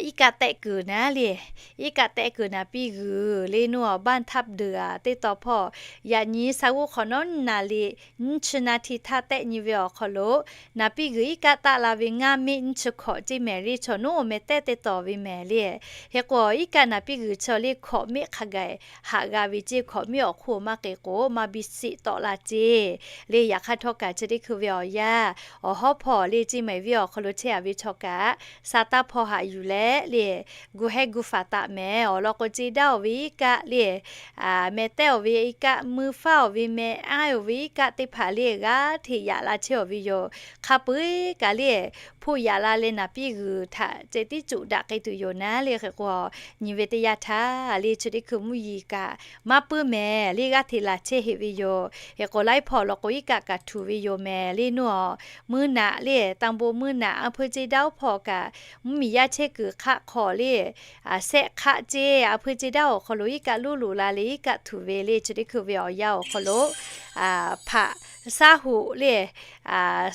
iˉ kaˆ tehˆ kuiˬ naˉ le, iˉ kaˆ tehˆ kuiˬ naˍ piˇ g'uiˬ le, nawˬ บ้านทับเดือ teˇ taw hpawˇ yaꞈ nyi sha g'uˇ hk'awꞈ nawˉ naˍ riˍ nyiˇ chi นาที htaˇ tehˆ nyi ve awˬ hk'aw lo, naˍ piˇ g'uiˬ iˉ kaˆ taˆ la ve ngaˇ meˆ nyiˇ chi hkawꞈ ceˇ mehˍ le. Chaw nawˉ meh tehˉ teˇ taw ve mehˍ le. Hk'e k'o, iˉ kaˆ naˍ piˇ g'uiˬ chi le hkawꞈ meˆ hk'a gaˬ haꞈ g'a ve ceˇ. Hkawꞈ meˆ awˬ hk'oˆ maˇ k'e k'o, maˇ biˇ siˆ tawˆ la ceˇ le. Yaꞈ hk'aˇ htawˇ kaꞈ, chi teˇ hkui ve awˬ yanˇ awˬ hawˉ hpawˇ le, ceˇ maiˬ viˇ awˬ hk'aw lo chehˇ a ve chaw kaꞈ, sha taˇ hpawˇ haꞈ yuˬ leh le, gu hehˉ gu faˍ taˍ mehˍ. Awˬ lawn k'o, ceˇ daˇ awˬ ve iˉ kaˆ le, meh tehˉ awˬ ve iˉ kaˆ, mui faˉ awˬ ve, meh aˉ awˬ ve iˉ kaˆ teˇ hpaˍ le g'aˇ hteꞈ yaꞈ la chehˇ awˬ ve yoˬ. Hk'a peu-eˬ kaꞈ le, hpoˆ yaꞈ la leh naˍ piˇ g'uiˬ htaꞈ ceh tiˉ cuꞈ daꞈ k'ai tuˬ yoˬ naˉ le. Hk'e k'o, nyi ve teˇ yanˇ htaˇ le, chi teˇ hkui mvuhˇ yeˬ kaꞈ maˇ puiˉ mehˍ le, g'aˇ hteꞈ laˬ chehˇ heˆ ve yoˬ. Hk'e k'o, laiˉ hpawˇ law k'o, iˉ kaˆ kaꞈ htuˬ ve yoˬ mehˍ le. Nawˬ meuˇ naꞈ le, ตำบล meuˇ naꞈ, อำเภอ ceˇ daˇ oˉ hpawˇ kaꞈ mvuhˇmiˬ yaˇ chehˇ kuiˬ hk'aˆ hk'aw le, shehˆ hk'aˆ ceˇ, อำเภอ ceˇ daˇ awˬ hk'aw lo iˉ kaˆ luˇ luꞈ la leh iˉ kaˆ htuˬ ve le. Chi teˇ hkui ve awˬ yanˇ awˬ hk'aw lo hpaꞈ shaˉ hoꞈ le,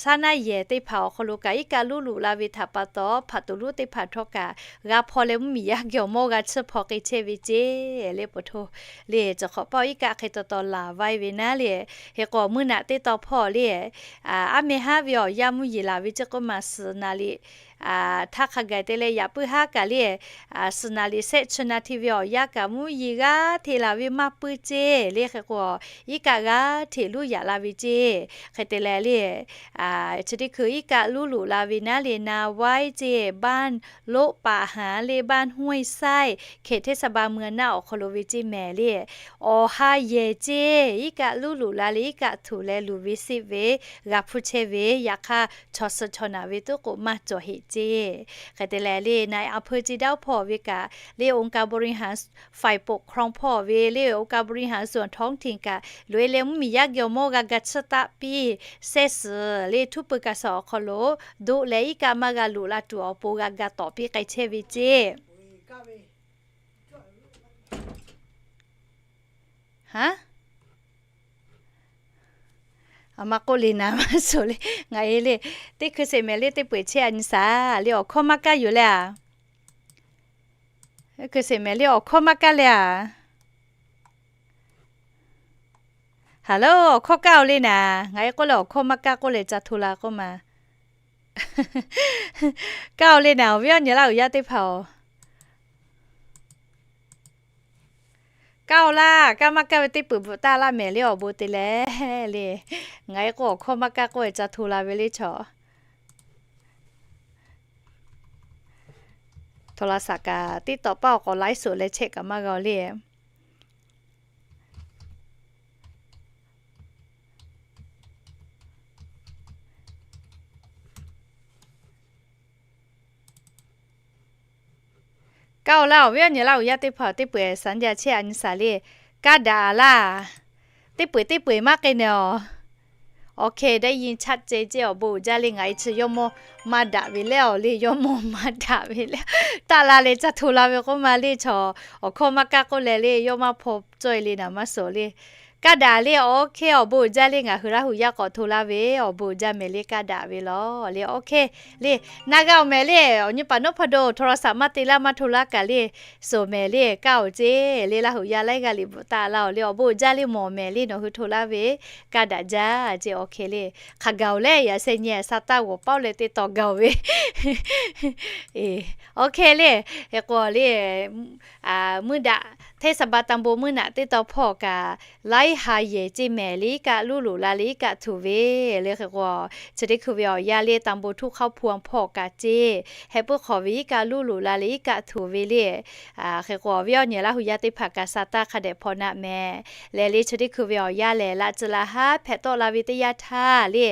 shaˉ naˉ yehˬ teˇ hpaˍ awˬ hk'aw lo kaꞈ iˉ kaˆ luˇ luꞈ la ve htaꞈ pa taw, hpaꞈ toˍ lonˉ teˇ hpaˍ htawˇ kaꞈ g'a hpaw leh mvuhˇmiˬ yaˇ geh awˬ mawˇ g'a tsuhˇ hpaw k'ai chehˇ ve ceˇ le. Poˬ hto le, cawˬ hk'awꞈ paˆ iˉ kaˆ hk'e taw taw laˬ vaiˇ ve naˉ le. Hk'e k'o, meuˇ naꞈ teˇ taw hpawˇ le, aˉ meh haˉ ve awˬ yanˇ mvuhˇ yeˬ laˬ ve ceˇ k'oˆ ma suhˍ naˍ riˍ htaˇ hk'a gaˬ te leh, yaꞈ puiˉ haˉ kaꞈ le, suhˍ naˍ riˍ shehˆ chi นาที ve awˬ yanˇ kaꞈ mvuhˇ yeˬ g'aˇ hteꞈ laˬ ve maˇ puiˉ ceˇ le. Hk'e k'o, iˉ kaˆ g'aˇ hteꞈ luˇ yaꞈ la ve ceˇ. Hk'e te leh le, chi teˇ hkui iˉ kaˆ luˇ luꞈ la ve naˉ le, na waiˉ ceˇ, บ้านโละป่าหา le บ้านห้วยไส้ เขตเทศบาลเมืองน่าน awˬ hk'aw lo ve ceˇ mehˍ le. Awˬ ha yehˬ ceˇ, iˉ kaˆ luˇ luꞈ la leh iˉ kaˆ htuˬ leh luˬ ve seˆ ve g'a hpuˇ chehˇ ve, yaꞈ hk'aˇ chaw suh chaw naˬ ve tuˉ k'o maˇ cawˬ heˆ ceˇ. Hk'e te leh le, na อำเภอ ceˇ daˇ oˉ hpawˇ ve kaꞈ le, องค์การบริหารฝ่ายปกครอง hpawˇ ve le, องค์การบริหารส่วนท้องถิ่น kaꞈ loꞈ e leh mvuhˇmiˬ yaˇ geh awˬ mawˇ g'a ga tsuhˇ taˆ piˇ shehˇ suhˍ le, htuˉ pui kaꞈ suhˍ awˬ hk'aw lo doˆ leh iˉ kaˆ maˇ g'a luꞈ la tuˬ awˬ pon g'a ga tawˍ piˇ k'ai chehˇ ve ceˇ. Haˉ, a ma k'oˆ le naˍ maˇ suhˍ le. Ngaˬ e le, teˇ hkui sheˍ mehˍ le, teˇ peu-eˬ chehˇ a nyi shaˍ le, awˬ hkawˇ maˇ kaˇ yoˬ le a. Teˇ hkui sheˍ mehˍ le, awˬ hkawˇ maˇ kaˇ le a. Haˍ lo, awˬ hkawˇ kaˇ oˬ le naˍ. Ngaˬ e k'oˆ leh awˬ hkawˇ maˇ kaˇ k'oˆ leh ca hto la k'oˆ ma. Kaˇ oˬ le naˍ, awˬ viˉ awˬ nyi laˇ uiˍ yaˇ teˇ hpaˍ-oˬ. Kaˇ oˬ laˇ, kaˇ maˇ kaˇ ve teˇ peu-eˬ bvuhꞈ taˍ laˇ mehˍ le, awˬ bon te leh le. Ngaˬ e k'o awˬ hkawˇ maˇ kaˇ k'oˆ e ca hto la ve le chaw. Hto la shaˍ kaꞈ teˇ tawꞈ paˆ awˬ k'awꞈ laiˉ suhˍ leh chehˇ kaꞈ maˇ g'a le. Kaˇ oˬ laˇ, awˬ viˉ awˬ nyi laˇ uiˍ yaˇ teˇ hpaˍ, teˇ peu-eˬ saˍ nyi a chehˇ a nyi shaˍ le. Kaˇ daꞈ laˇ. Teˇ peu-eˬ teˇ peu-eˬ maˇ k'ai nehˬ awˬ. OK ได้ยินชัดเจน ceˇ. Awˬ bon uiˍ jaˇ le, ngaˬ e chi yawˇ mawˇ maˇ daꞈ ve leh awˬ le, yawˇ mawˇ maˇ daꞈ ve leh taˆ la leh ca hto la ve k'oˆ ma le, chaw awˬ hkawˇ maˇ kaˇ k'oˆ leh le, yawˇ maˇ hpaw cawˇ e le naˍ maˇ suhˍ le. Kaˇ daꞈ le, OK, awˬ bon uiˍ jaˇ le, ngaˬ hui Laˇ huˍ yaˇ k'awꞈ hto laˇ ve, awˬ bon uiˍ jaˇ mehˍ le, kaˇ daꞈ ve lawˬ le. OK le, na g'a awˬ mehˍ le, awˬ nyi paˍ nawˉ hpaˇ do โทรศัพท์ maˇ te laˇ maˇ hto laˇ kaꞈ le, suhˍ mehˍ le, kaˇ awˬ ceˇ le, Laˇ huˍ yaˇ laiˉ g'aˇ liꞈ bvuhꞈ taˆ laˇ awˬ le, awˬ bon uiˍ jaˇ le, mawˬ mehˍ le, nawˬ hui hto laˇ ve, kaˇ daꞈ jaˇ ceˇ. OK le, hk'aˬ gaˬ oˬ leh yaꞈ sheh nyi sa taˇ g'awˬ paoˉ leh teˇ taw gaˬ oˬ ve. OK le, hk'e k'o le, mvuhˇ daꞈ เทศบาล ตำบล mvuhˇ naꞈ teˇ taw hpawˇ kaꞈ laiˉ ha yehˬ ceˇ mehˍ le, iˉ kaˆ luˇ loꞈ la le, iˉ kaˆ htuꞈ ve le. Hk'e k'o, chi teˇ hkui ve awˬ yanˇ le, ตำบลทุ่งข้าวพวง hpawˇ kaꞈ ceˇ, heh puiˉ hk'awꞈ ve iˉ kaˆ luˇ loꞈ la le, iˉ kaˆ htuꞈ ve le. Hk'e k'o, awˬ viˉ awˬ nyi Laˇ huˍ yaˇ teˇ hpaˍ kaꞈ sa taˇ hk'a dehꞈ hpaw naˆ mehˍ. Lehˬ le, chi teˇ hkui ve awˬ yanˇ lehˬ, laꞈ tcuh laꞈ haˉ hpehꞈ tawˆ la ve teˇ yanˇ htaˇ le,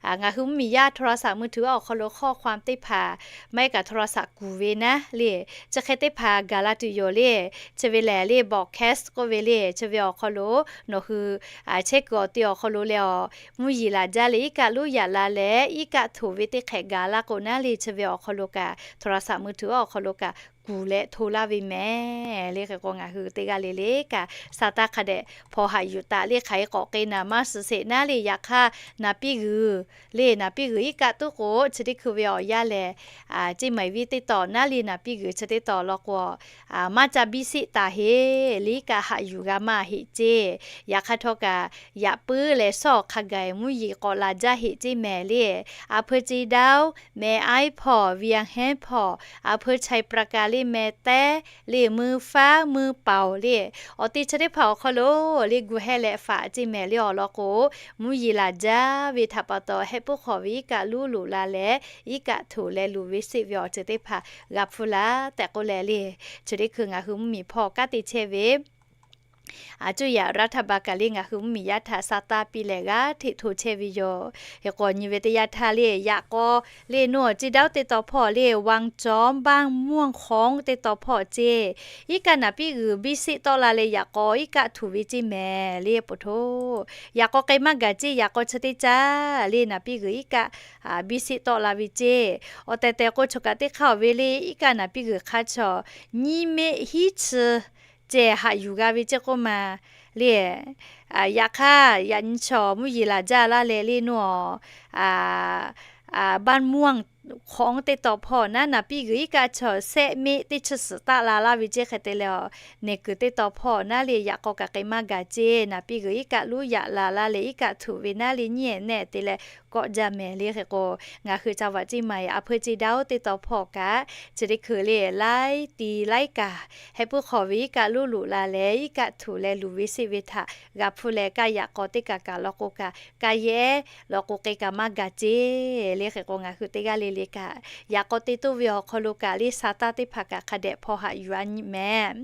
ngaˬ hui mvuhˇmiˬ yaˇ โทรศัพท์มือถือ awˬ hk'aw lo ข้อความ teˇ hpaˍ maˇ heˆ kaꞈ โทรศัพท์ kuˬ ve naˉ le, chi hk'e teˇ hpaˍ gaˬ la tuˬ yoˬ le. Chi ve lehˬ le, broadcast k'oˆ ve le, chi ve awˬ hk'aw lo nawˬ hui chehˇ kuiˬ awˬ te awˬ hk'aw lo leh awˬ, mvuhˇ yeˬ laˬ jaˇ leh iˉ kaˆ luˇ yaꞈ la leh iˉ kaˆ htuꞈ ve teˇ hk'ehꞈ gaˬ laˇ k'o naˉ le, chi ve awˬ hk'aw lo kaꞈ โทรศัพท์มือถือ awˬ hk'aw lo kaꞈ kuˬ leh hto laˇ ve mehˍ le. Hk'e k'o, ngaˬ hui teˇ g'aˇ le le kaꞈ sa taˇ hk'a dehꞈ hpaw haꞈ yuˬ taˍ le. Hk'aˬ hk'e k'awꞈ k'e naˍ maˇ suhˍ sheˍ naˉ le, yaꞈ hk'aˇ naˍ piˇ g'uiˬ le, naˍ piˇ g'uiˬ iˉ kaˆ tuˉ k'o, chi teˇ hkui ve awˬ yanˇ lehˬ, ceˇ maˍ viˇ teˇ taw naˉ le, naˍ piˇ g'uiˬ chi teˇ taw law k'o, maˇ ca biˇ siˆ taˍ heˆ le, iˉ kaˆ haꞈ yuˬ g'a maˇ heˆ ceˇ. Yaꞈ hk'aˇ htawˇ kaꞈ yaꞈ puiˉ leh shawˉ awˬ hk'a gaˬ mvuhˇ yeˬ k'awꞈ laˬ jaˇ heˆ ceˇ mehˍ le. A hpeu ce daoˇ, meh aiˉ hpawˇ, viˇ a hehˉ hpawˇ, a hpeu chai pra ka le, meh tehˉ le, mui faˉ mui paoˍ le, awˬ te chi teˇ hpaˍ awˬ hk'aw lo le gu heh leh faꞈ ceˇ mehˍ le awˬ lawn k'o, mvuhˇ yeˬ laˬ jaˇ ve htaꞈ pa taw, heh puiˉ hk'awꞈ ve iˉ kaˆ luˇ loꞈ la leh iˉ kaˆ htuꞈ leh luˬ ve seˆ ve awˬ ceuˬ teˇ hpaˍ g'a hpfuhˇ laˇ tehꞈ k'oˆ leh le, chi teˇ hkui ngaˬ hui mvuhˇmiˬ hpawˇ kanˉ te chehˇ ve a cuˇ yaꞈ รัฐบาล kaꞈ le ngaˬ hui mvuhˇmiˬ yaˇ htaꞈ sa taˇ piˇ leh g'aˇ hteꞈ hto chehˇ ve yoˬ. Hk'e k'o, nyi ve teˇ yanˇ htaˇ le, yaꞈ k'aw le, nawˬ ceˇ daoˇ teˇ taw hpawˇ le, Wangchawm, Banmuan, Khawng teˇ taw hpawˇ ceˇ, iˉ kaˆ naˍ piˇ g'uiˬ biˇ seˆ tawˆ la leh yaꞈ k'aw iˉ kaˆ htuꞈ ve ceˇ mehˍ le. Poˬ htoˇ, yaꞈ k'aw k'ai maˇ gaˬ ceˇ, yaꞈ k'aw chi teˇ caˇ le, naˍ piˇ g'uiˬ iˉ kaˆ biˇ seˆ tawˆ la ve ceˇ. Awˬ tehˬ tehˬ k'o, choˬ kaꞈ teˇ hk'aˇ awˬ ve le, iˉ kaˆ naˍ piˇ g'uiˬ hk'a chaw nyiˇ meˆ hiˉ chi ceh haꞈ yuˬ g'a ve ceˇ k'oˆ ma le. Yaꞈ hk'aˇ, yaꞈ nyi chaw mvuhˇ yeˬ laˬ jaˇ laˇ leh le, nawˬ Banmuan, Khawng teˇ taw hpawˇ naˉ, naˍ piˇ g'uiˬ iˉ kaˆ chaw shehˆ meˆ teˇ chi suhˍ taˆ la laˇ ve ceˇ. Hk'e te leh, neˬ kuiˬ teˇ taw hpawˇ naˉ le, yaꞈ k'aw kaꞈ k'ai maˇ gaˬ ceˇ, naˍ piˇ g'uiˬ iˉ kaˆ luˇ yaꞈ la laˇ leh iˉ kaˆ htuꞈ ve naˉ le, nyiˇ ehˍ nehˆ te leh kawˆ jaˇ mehˍ le. Hk'e k'o, ngaˬ hui ca vaꞈ ceˇ maˍ e a hpeu ce daoˇ teˇ taw hpawˇ kaꞈ chi teˇ hkui le, laiˉ ti laiˉ kaꞈ heh puiˉ hk'awꞈ ve iˉ kaˆ luˇ loꞈ la leh iˉ kaˆ htuꞈ leh luˬ ve seˆ ve htaꞈ g'a hpfuhˇ leh, kaˇ yaꞈ k'aw teˇ kaˬ kaꞈ law k'o kaꞈ, kaˇ yehˉ law k'o k'ai kaꞈ maˇ gaˬ ceˇ le. Hk'e k'o, ngaˬ hui teˇ g'aˇ le le kaꞈ yaꞈ k'aw te toˇ ve awˬ hk'aw lo kaꞈ le, sa taˇ teˇ hpaˍ kaꞈ hk'a dehꞈ hpaw haꞈ yuˬ a nyi mehˍ.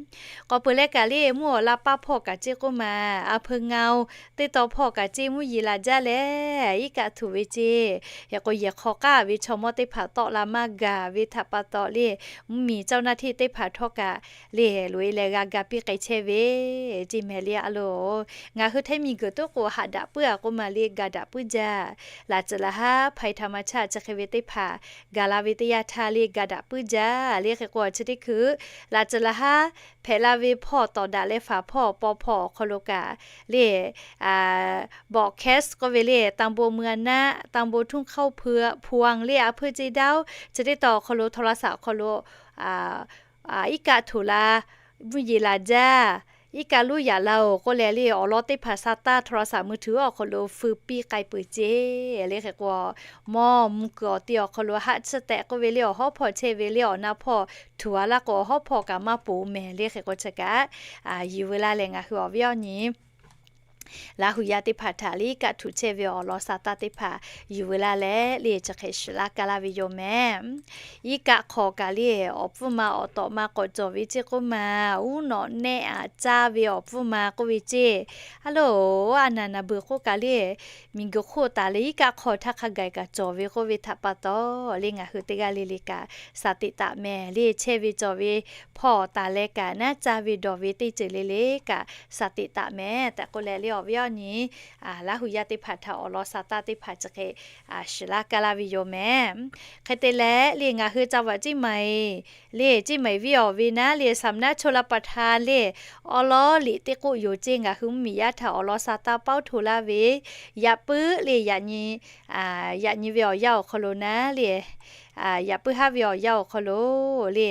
K'awꞈ peuˬ leh kaꞈ le, mvuhˇ awˬ la paˇ hpawˇ kaꞈ ceˇ k'oˆ ma, a hpeu ngaoˇ teˇ taw hpawˇ kaꞈ ceˇ, mvuhˇ yeˬ laˬ jaˇ leh iˉ kaˆ htuꞈ ve ceˇ. Hk'e k'o, yehˬ hk'aw k'aˉ ve chaw mawˇ teˇ hpaˍ tawˆ la maˇ gaˬ ve htaꞈ pa taw le, mvuhˇmiˬ เจ้าหน้าที่ teˇ hpaˍ htawˇ kaꞈ le, loꞈ e leh g'a ga piˇ k'ai chehˇ ve ceˇ mehˍ le. A loˬ, ngaˬ hui htaiˇ miˬguiˬ tuˉ k'o haꞈ daꞈ puiˉ a k'oˆ ma le, ga daꞈ puiˉ jaˇ. Laꞈ tcuhˍ laꞈ haˉ ภัยธรรมชาติ chi hk'e ve teˇ hpaˍ gaˬ la ve teˇ yanˇ htaˇ le, ga daꞈ puiˉ jaˇ le. Hk'e k'o, chi teˇ hkui laꞈ tcuhˍ laꞈ haˉ hpehꞈ la ve hpawˇ tawˍ daꞈ leh faˍ hpawˇ paw hpawˇ awˬ hk'aw lo kaꞈ le, broadcast k'oˆ ve le, ตำบลเมืองนะ, ตำบลทุ่งข้าวพวง le, a hpeu ce daoˇ chi teˇ taw awˬ hk'aw lo โทรศัพท์ awˬ hk'aw lo iˉ kaˆ htuꞈ la, mvuhˇ yeˬ laˬ jaˇ, iˉ kaˆ luˇ yaꞈ la oˬ k'oˆ leh le, awˬ lawn teˇ hpaˍ sa taˇ โทรศัพท์มือถือ awˬ hk'aw lo feu piˇ k'ai peuˬ ceˇ le. Hk'e k'o, mawˇ mvuh kuiˬ awˬ te awˬ hk'aw lo haˆ tsuhˇ tehꞈ k'oˆ ve le, awˬ hawˉ hpawˇ chehˇ ve le, awˬ na hpawˇ htuꞈ a laˇ k'o, awˬ hawˉ hpawˇ kaꞈ maˇ poˬ mehˍ le. Hk'e k'o, chi kaꞈ yuˬ veu la leh ngaˬ hui awˬ viˉ awˬ nyi Laˇ huˍ yaˇ teˇ hpaˍ htaꞈ le, iˉ kaˆ htuꞈ chehˇ ve awˬ lawn sa taˇ teˇ hpaˍ yuˬ veu la leh le, chi hk'e shiˍ laˇ ka laˇ ve yoˬ mehˍ. Iˉ kaˆ hk'aw kaꞈ le, awˬ pfuhˇ ma awˬ tawꞈ ma k'awꞈ cawˬ ve ceˇ k'oˆ ma, uˉ nawꞈ nehˆ aꞈ caˇ ve awˬ pfuhˇ ma k'oˆ ve ceˇ. A loˬ, a naˍ naˍ beuˬ k'oˆ kaꞈ le, miˬguiˬ hk'oˆ taˍ leh iˉ kaˆ hk'aw htaˇ hk'a gaˬ kaꞈ cawˬ ve k'oˆ ve htaꞈ pa taw le, ngaˬ hui teˇ g'aˇ le le kaꞈ shaˍ teꞈ taˍ mehˍ le. Chehˇ ve cawˬ ve hpawˇ taˍ leh kaꞈ naˉ, caˇ ve dawˬ ve teˇ ceuˬ le le kaꞈ shaˍ teꞈ taˍ mehˍ tehꞈ k'oˆ leh le, awˬ viˉ awˬ nyi Laˇ hu yaˇ teˇ hpaˍ htaꞈ awˬ lawn sa taˇ teˇ hpaˍ chi hk'e shiˍ laˇ kaˇ laˇ ve yoˬ mehˍ. Hk'e te leh le ngaˬ hui จังหวัดเชียงใหม่ le เชียงใหม่ venˇ awˬ ve naˉ le สำนักชลประทาน le awˉ lawˉ liꞈ teˇ k'oˆ yoˬ ceˇ. Ngaˬ hui mvuhˇmiˬ yaˇ htaꞈ awˬ lawn sa taˇ pawˇ hto laˇ ve yaꞈ puiˉ le yaꞈ nyi yaꞈ nyi ve awˬ yanˇ awˬ hk'aw lo naˉ le, yaꞈ puiˉ haˉ ve awˬ yanˇ awˬ hk'aw lo le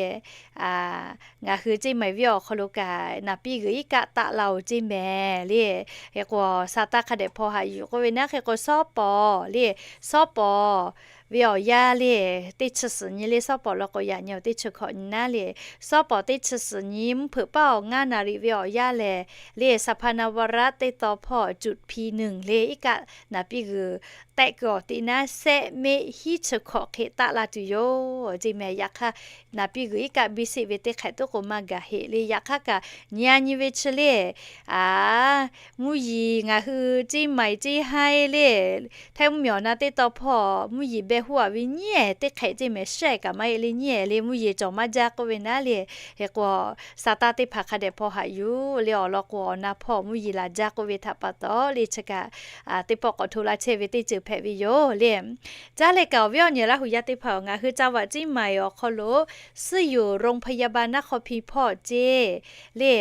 ngaˬ hui เชียงใหม่ venˇ awˬ hk'aw lo kaꞈ naˍ piˇ g'uiˬ iˉ kaˆ taˆ la-oˬ ceˇ mehˍ le. Hk'e k'o sa taˇ hk'a dehꞈ hpaw haꞈ yuˬ k'oˆ ve naˉ hk'e k'o, sawˉ pawˍ le, sawˉ pawˍ ve awˬ yanˇ le, teˇ chi suhˍ nyi le, sawˉ pawˍ law k'o yaꞈ nyi awˬ teˇ chi hkawꞈ nyi naˉ le, sawˉ pawˍ teˇ chi suhˍ nyi mvuhˇ hpeuꞈ paˆ awˬ ngaˇ naˍ riˍ ve awˬ yanˇ lehˬ le, สภา นวรัตน์ teˇ taw hpawˇ จุด P หนึ่ง le iˉ kaˆ naˍ piˇ g'uiˬ tehˆ keu awˬ tiꞈ naˉ sehˆ meˆ hiˉ chi hkawꞈ hk'e taˆ la tuˬ yoˬ ceˇ mehˍ. Yaꞈ hk'aˇ naˍ piˇ g'uiˬ iˉ kaˆ biˇ siˆ ve teˇ hk'ehꞈ tuˉ k'o maˇ gaˬ heˆ le. Yaꞈ hk'aˇ kaꞈ nyi a nyi ve chi le, mvuhˇ yeˬ ngaˬ hui ceˇ maiˍ ceˇ haiˇ le, hteˇ mvuhˇmiˬ awˬ na teˇ taw hpawˇ mvuhˇ yeˬ beh huˉ a ve nyiˉ ehˍ teˇ hk'ehꞈ ceˇ mehˍ, shehˆ kaꞈ maˇ heˆ le, nyiˉ ehˍ le mvuhˇ yeˬ cawˬ maˇ jaˇ k'oˆ ve naˉ le. Hk'e k'o sa taˇ teˇ hpaˍ hk'a dehꞈ hpaw haꞈ yuˬ le, awˬ lawn k'o awˬ na hpawˇ mvuhˇ yeˬ laˬ jaˇ k'oˆ ve htaꞈ pa taw le chi kaꞈ teˇ pawˆ k'awꞈ hto la chehˇ ve teˇ ceuˬ hpehꞈ ve yoˬ le. Caˇ leh kaꞈ awˬ viˉ awˬ nyi Laˇ hu yaˇ teˇ hpaˍ-oˬ, ngaˬ hui จังหวัดเชียงใหม่ awˬ hk'aw lo ซื่ออยู่ โรงพยาบาลนครพิงค์ hpawˇ ceˇ le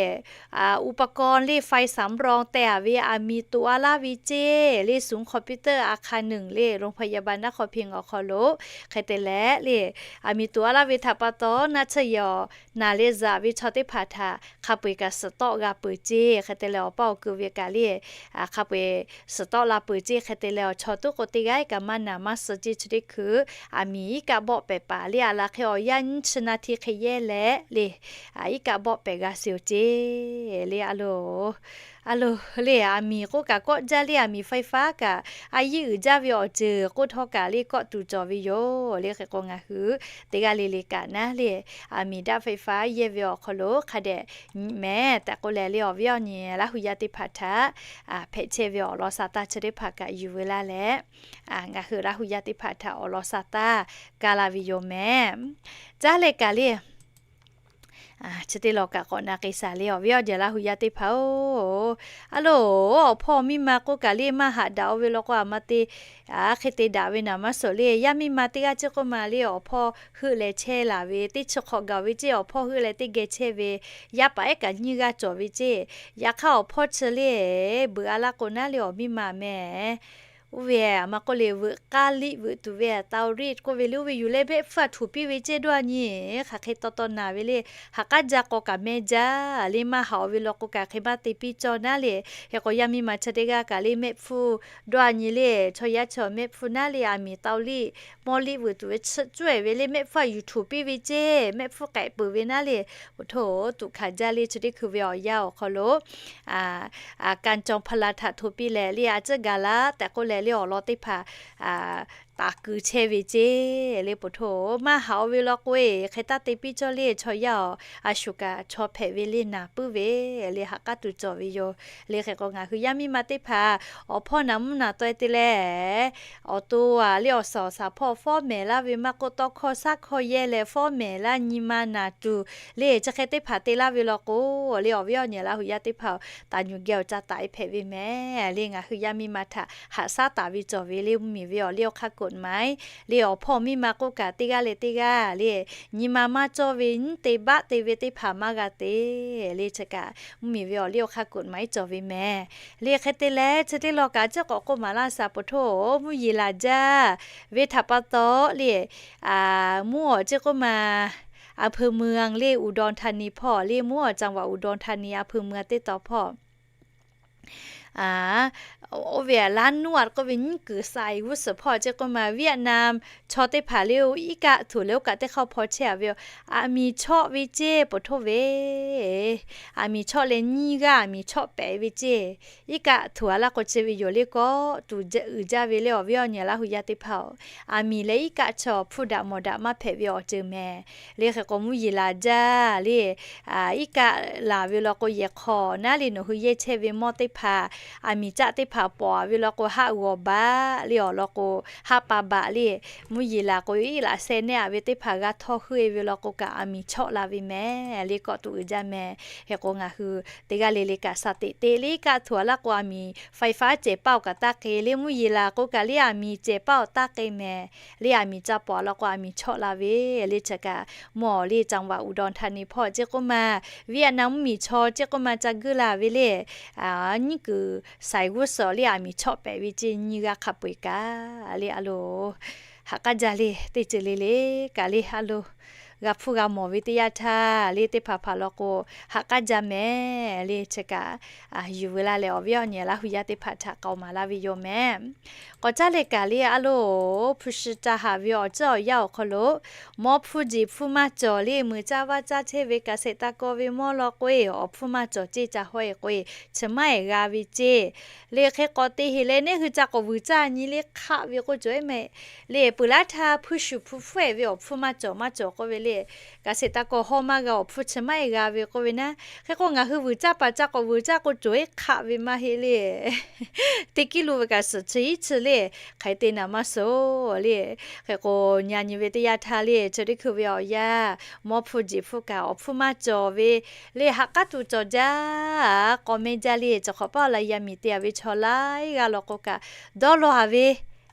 อุปกรณ์ le ไฟสำรอง teh a ve aˬ miˍ toꞈ a laˇ ve ceˇ le, ศูนย์คอมพิวเตอร์ อาคารหนึ่ง le โรงพยาบาลนครพิงค์ awˬ hk'aw lo hk'e te leh le, aˬ miˍ toꞈ a laˇ ve htaꞈ pa taw naˆ tsuhˇ yehˬ awˬ naˬ leh zaꞈ ve chaw teˇ hpaˍ htaꞈ hk'a peu-eˬ kaꞈ suhˍ tawˆ g'a peuˬ ceˇ. Hk'e te leh awˬ paˇ awˬ ku ve kaꞈ le hk'a peu-eˬ suhˍ tawˆ la peuˬ ceˇ. Hk'e te leh awˬ chaw tuˉ k'o teˇ g'aˇ kaꞈ maˇ naˬ maˇ suh ceˇ. Chi teˇ hkui aˬ miˍ iˉ kaˆ bawˆ pehˍ paˍ le, a laˬ hk'e awˬ yanˇ nyiˇ chi naˍ htiˇ hk'e yehˇ leh le, iˉ kaˆ bawˆ pehˍ g'a suh-oˬ ceˇ le. A loˬ, a loˬ le, aˬ miˍ k'oˆ kaꞈ kawˆ jaˇ le, aˬ miˍ ไฟฟ้า kaꞈ a yiˇ uiˍ jaˇ ve awˬ ceuˬ k'oˆ htawˇ kaꞈ le kawˆ tuˬ cawˬ ve yoˬ le. Hk'e k'o ngaˬ hui teˇ g'aˇ le le kaꞈ naˉ le, aˬ miˍ daꞈ ไฟฟ้า yehˇ ve awˬ hk'aw lo hk'a dehꞈ mehˍ tehꞈ k'oˆ leh le, awˬ viˉ awˬ nyi Laˇ hu yaˇ teˇ hpaˍ htaꞈ hpehꞈ chehˇ ve awˬ lawn sa taˇ chi teˇ hpaˍ kaꞈ yuˬ veu laˇ leh, ngaˬ hui Laˇ hu yaˇ teˇ hpaˍ htaꞈ awˬ lawn sa taˇ ka la ve yoˬ mehˍ. Caˇ leh kaꞈ le, chi teˇ law kaꞈ k'awꞈ na k'ai shaˍ le, awˬ viˉ awˬ nyi Laˇ hu yaˇ teˇ hpaˍ-oˬ, a loˬ, awˬ hpawˇ miˇ ma k'oˆ kaꞈ le maˇ haꞈ daꞈ-o ve law k'o, aˬ ma te hk'e te daꞈ ve naˍ maˇ suhˍ le. Yaˇ miˇ ma teˇ g'aˇ ceˇ k'oˆ ma le, awˬ hpawˇ heuˆ leh chehˇ laˬ ve teˇ chi hk'awꞈ gaˬ ve ceˇ, awˬ hpawˇ heuˆ leh teˇ geh chehˇ ve yaˇ paˍ ehˉ kaꞈ nyiˇ g'aˇ cawˬ ve ceˇ. Yaꞈ hk'aˇ awˬ hpawˇ chi le, beuꞈ a laˇ k'o naˉ le, awˬ miˇ ma mehˍ, oˇ ve aˬ ma k'oˆ le, veuꞈ k'aˇ liˆ veuꞈ tuˬ ve เตารีด k'oˆ ve le, oˇ ve yuˬ leh mehˆ hpfuhˇ a htoꞈ piˇ ve ceˇ dawˇ a nyi, hk'aˬ hk'e taw taw naˍ ve le, haꞈ k'aˉ jaˇ k'aw kaꞈ meh jaˇ le, maˇ haꞈ-o ve law k'o kaꞈ hk'e maˇ te piˇ cawˇ naˉ le. Hk'e k'o yaˇ miˇ ma chi teˇ g'aˇ kaꞈ le mehˆ hpfuhˇ dawˇ a nyi le, chaw yaˇ chi mehˆ hpfuhˇ naˉ le, aˬ miˍ เตารีด mawˇ liˆ veuꞈ tuˬ ve tcuhˆ cuˇ-e ve le, mehˆ hpfuhˇ a yuˬ htoꞈ piˇ ve ceˇ, mehˆ hpfuhˇ k'ehꞈ peuˬ ve naˉ le, oˬ htoˇ tuꞈ hkanˍ jaˇ le. Chi teˇ hkui ve awˬ yanˇ awˬ hk'aw lo การจอมพลัง htaꞈ hto piˇ leh le, a ciˉ gaˬ laˇ tehꞈ k'oˆ leh le, awˬ lawn teˇ hpaˍ taˍ keu chehˇ ve ceˇ le. Poˬ htoˇ maˇ haꞈ-o ve law k'o e, hk'e taˇ te piˇ cawˇ le, chaw yaˇ-oˬ, a shuˍ kaꞈ chaw hpehꞈ ve le naˍ puiˉ ve le, haꞈ k'aˉ tuˬ cawˬ ve yoˬ le. Hk'e k'o ngaˬ hui yaˇ miˇ ma teˇ hpaˍ awˬ hpawˇ naˍ mvuhˇ naˍ taweh te leh, awˬ to a le awˬ suhˍ awˬ shaˍ hpawˇ fawˉ mehˍ laˇ ve maˇ k'oˆ, tawˇ hkawˇ shaˉ hkawˇ yehˇ leh fawˉ mehˍ laˇ nyi ma naˍ tuˬ le, chi hk'e teˇ hpaˍ te laˇ ve law k'o le, awˬ viˉ awˬ nyi Laˇ hu yaˇ teˇ hpaˍ-oˬ, taˍ nyuˬ geh awˬ ca taˍ e hpehꞈ ve mehˍ le. Ngaˬ hui yaˇ miˇ ma htaꞈ haꞈ shaˉ taˍ ve cawˬ ve le, mvuhˇmiˬ ve awˬ liˇ awˬ hk'aˇ กฎหมาย le, awˬ hpawˇ miˇ ma k'oˆ kaꞈ teˇ g'aˇ leh teˇ g'aˇ le, nyi ma maˇ cawˇ ve nyiˉ te baˆ te ve teˇ hpaˍ maˇ g'a te le, chi kaꞈ mvuhˇmiˬ ve awˬ liˇ awˬ hk'aˇ กฎหมาย cawˬ ve mehˍ le. Hk'e te leh chi teˇ law kaꞈ ciˉ k'awꞈ k'oˆ maˍ laˇ shaˍ, poˬ htoˇ mvuhˇ yeˬ laˬ jaˇ ve htaꞈ pa taw le, mvuhˇ awˬ ceˇ k'oˆ ma, อำเภอเมือง le, อุดรธานี hpawˇ le, mvuhˇ awˬ จังหวัดอุดรธานี อำเภอเมือง teˇ taw hpawˇ oˇ ve laˇ nuˇ a k'oˆ ve nyiˉ kuiˬ sai g'uˇ suhˍ hpawˇ ceˇ k'oˆ ma, Vietnam chaw teˇ hpaˍ le, iˉ kaˆ htoꞈ leh oˇ kaꞈ teˇ hk'aˇ hpaw chehˇ a ve, aˬ miˍ chawˆ ve ceˇ poˬ htoˇ ve, aˬ miˍ chawˆ leh nyiˇ g'aˇ aˬ miˍ chawˆ pehˍ ve ceˇ, iˉ kaˆ htoꞈ a laˇ k'o chi ve yoˬ le, kawˆ tuˬ uiˍ jaˇ ve le, awˬ viˉ awˬ nyi Laˇ hu yaˇ teˇ hpaˍ-oˬ, aˬ miˍ leh iˉ kaˆ chaw hpfuhˇ daꞈ mawˬ daꞈ maˇ hpehꞈ ve awˬ ceuˬ mehˍ le. Hk'e k'o mvuhˇ yeˬ laˬ jaˇ le, iˉ kaˆ laˬ ve law k'o yehˬ hk'aw naˉ le, nawˬ hui yehˇ chehˇ ve mawˇ teˇ hpaˍ, aˬ miˍ caˆ teˇ kaꞈ pawˍ ve law k'o, haˆ g'awˬ baꞈ le awˬ lawn k'o, haˆ pa baꞈ le, mvuhˇ yeˬ laˬ k'o, iˉ laꞈ seh nehˆ a ve teˇ hpaˍ g'a htawˇ heuˆ e ve law k'o kaꞈ, aˬ miˍ chawˆ la ve mehˍ le kawˆ tuˬ uiˍ jaˇ mehˍ. Hk'e k'o, ngaˬ hui teˇ g'aˇ le le kaꞈ shaˍ teꞈ te le kaˆ htuˬ a laˇ k'o, aˬ miˍ ไฟฟ้า cehˬ paˆ awˬ kaꞈ taˇ k'e le, mvuhˇ yeˬ laˬ k'o kaꞈ le aˬ miˍ cehˬ paˆ awˬ taˇ k'e mehˍ le, aˬ miˍ ca pawˍ law k'o, aˬ miˍ chawˆ la ve le. Chi kaꞈ mawˬ le, จังหวัดอุดรธานี hpawˇ ceˇ k'oˆ ma, Vietnam mvuhˇ miˬ chaw ceˇ k'oˆ ma ca guˇ la ve le, nyiˉ kuiˬ saiˍ g'uˇ suhˍ le aˬ miˍ chawˆ pehꞈ ve ceˇ nyi g'a hk'a peu eˬ kaꞈ le a loˬ. Haꞈ k'aˉ jaˇ le, teˇ ceuˬ le le kaꞈ le a loˬ. G'a hpuˇ g'a mawˬ ve teˇ yanˇ htaˇ le, teˇ hpaˍ hpaˍ law k'o, haꞈ k'aˉ jaˇ mehˍ le. Chi kaꞈ yuˬ veu laˇ leh awˬ viˉ awˬ nyi Laˇ hu yaˇ teˇ hpaˍ htaꞈ k'aoˍ maˍ laˇ ve yoˬ mehˍ. K'awꞈ caˇ leh kaꞈ le a loˬ, hpu shi ca haˍ ve awˬ ceuˬ awˬ yanˇ awˬ hk'aw lo, mawˇ hpu jeˬ hpu maˇ cawˬ le, meuꞈ caˇ vaˇ caˇ chehˇ ve kaꞈ shehˍ taˇ kaw ve mawˇ law k'o e, awˬ hpfuhˇ maˇ cawˬ ceˇ ca hawˉ e k'o e, chi maˇ eˍ g'a ve ceˇ le. Hk'e k'awꞈ te heˍ leh, neˇ hui ca k'awꞈ vuiˬ caˇ nyi le hk'aˆ ve k'oˆ cawˬ e mehˍ le. Peuˬ laˇ htaˇ hpuˇ shuˍ hpu hpfuhˇ e ve awˬ hpfuhˇ maˇ cawˬ maˇ cawˬ k'oˆ ve le, kaꞈ shehˍ taˇ kaw hawˉ maˇ g'a, awˬ hpfuhˇ chi maˇ eˍ g'a ve k'oˆ ve naˉ. Hk'e k'o, ngaˬ hui vuiˬ caˇ paˍ ca k'awꞈ vuiˬ caˇ k'o cawˬ e hk'aˆ ve maˇ heˆ le. Teˇ kiˇ lu ve kaꞈ suhˍ chi iˉ chi le, hk'aˬ hk'e te naˍ maˇ suhˍ le. Hk'e k'o, nyi a nyi ve teˇ yanˇ htaˇ le, chi teˇ hkui ve awˬ yanˇ, mawˇ hpu jeˬ hpu kaꞈ awˬ hpfuhˇ maˇ cawˬ ve le, ha k'aˉ tuˬ cawˬ jaˇ, k'awꞈ meh jaˇ le. Chi hk'awꞈ paˆ awˬ la yaˇ miˬ te a ve chaw laiˉ g'aˇ law k'o kaꞈ, dawˇ law a ve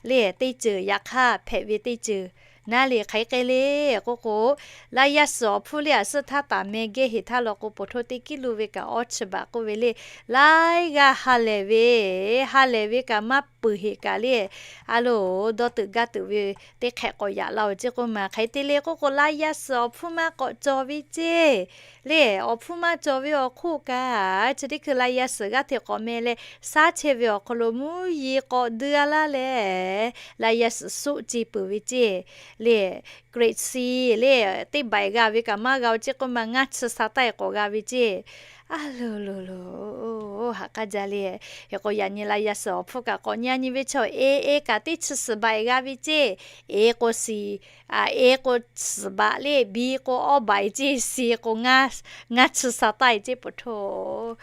le, teˇ ceuˬ yaꞈ hk'aˇ hpehꞈ ve teˇ ceuˬ naˉ le. Hk'aˬ hk'e le k'oˆ k'o, laˇ yaˇ suhˍ awˬ hpfuhˇ le aꞈ suhˉ htaˇ taˍ meh geh heˍ htaˇ law k'o, poˬ htoˇ teˇ kiˇ lu ve kaꞈ awˇ chi baꞈ k'oˆ ve le, laiˉ g'aˇ ha lehˬ ve, ha lehˬ ve kaꞈ maˇ peuˬ heˍ kaꞈ le, a loˬ, dawˇ teuꞈ gaˇ teuꞈ ve teˇ hk'ehꞈ k'awꞈ yaꞈ la oˬ ceˇ k'oˆ ma. Hk'aˬ hk'e te le k'oˆ k'o, laˇ yaˇ suhˍ awˬ hpfuhˇ maˇ k'awꞈ cawˬ ve ceˇ le, awˬ hpfuhˇ maˇ cawˬ ve awˬ hk'oˆ kaꞈ, chi teˇ hkui laˇ yaˇ suhˍ g'aˇ hteꞈ k'awꞈ meh leh, shaˉ chehˇ ve awˬ hk'aw lo mvuhˇ yeˬ k'awꞈ dui a laˇ leh, laˇ yaˇ suhˍ suˆ ce peuˬ ve ceˇ le, grade C le, teˇ baiˬ g'a ve kaꞈ maˇ g'a oˬ ceˇ k'oˆ ma, ngaˇ chi sha taˆ e k'awꞈ g'a ve ceˇ. A loˬ loˬ loˬ, haꞈ k'aˉ jaˇ le. Hk'e k'o, yaꞈ nyi laˇ yaˇ suhˍ awˬ hpfuhˇ kaꞈ k'awꞈ nyi a nyi ve chaw, A, A kaꞈ teˇ chi suhˍ baiˬ g'a ve ceˇ. A k'o suhˍ, A k'o suhˍ baꞈ le, B k'o awˇ baiˬ ceˇ, C k'o ngaˇ, ngaˇ chi sha taˆ e ceˇ poˬ htoˇ.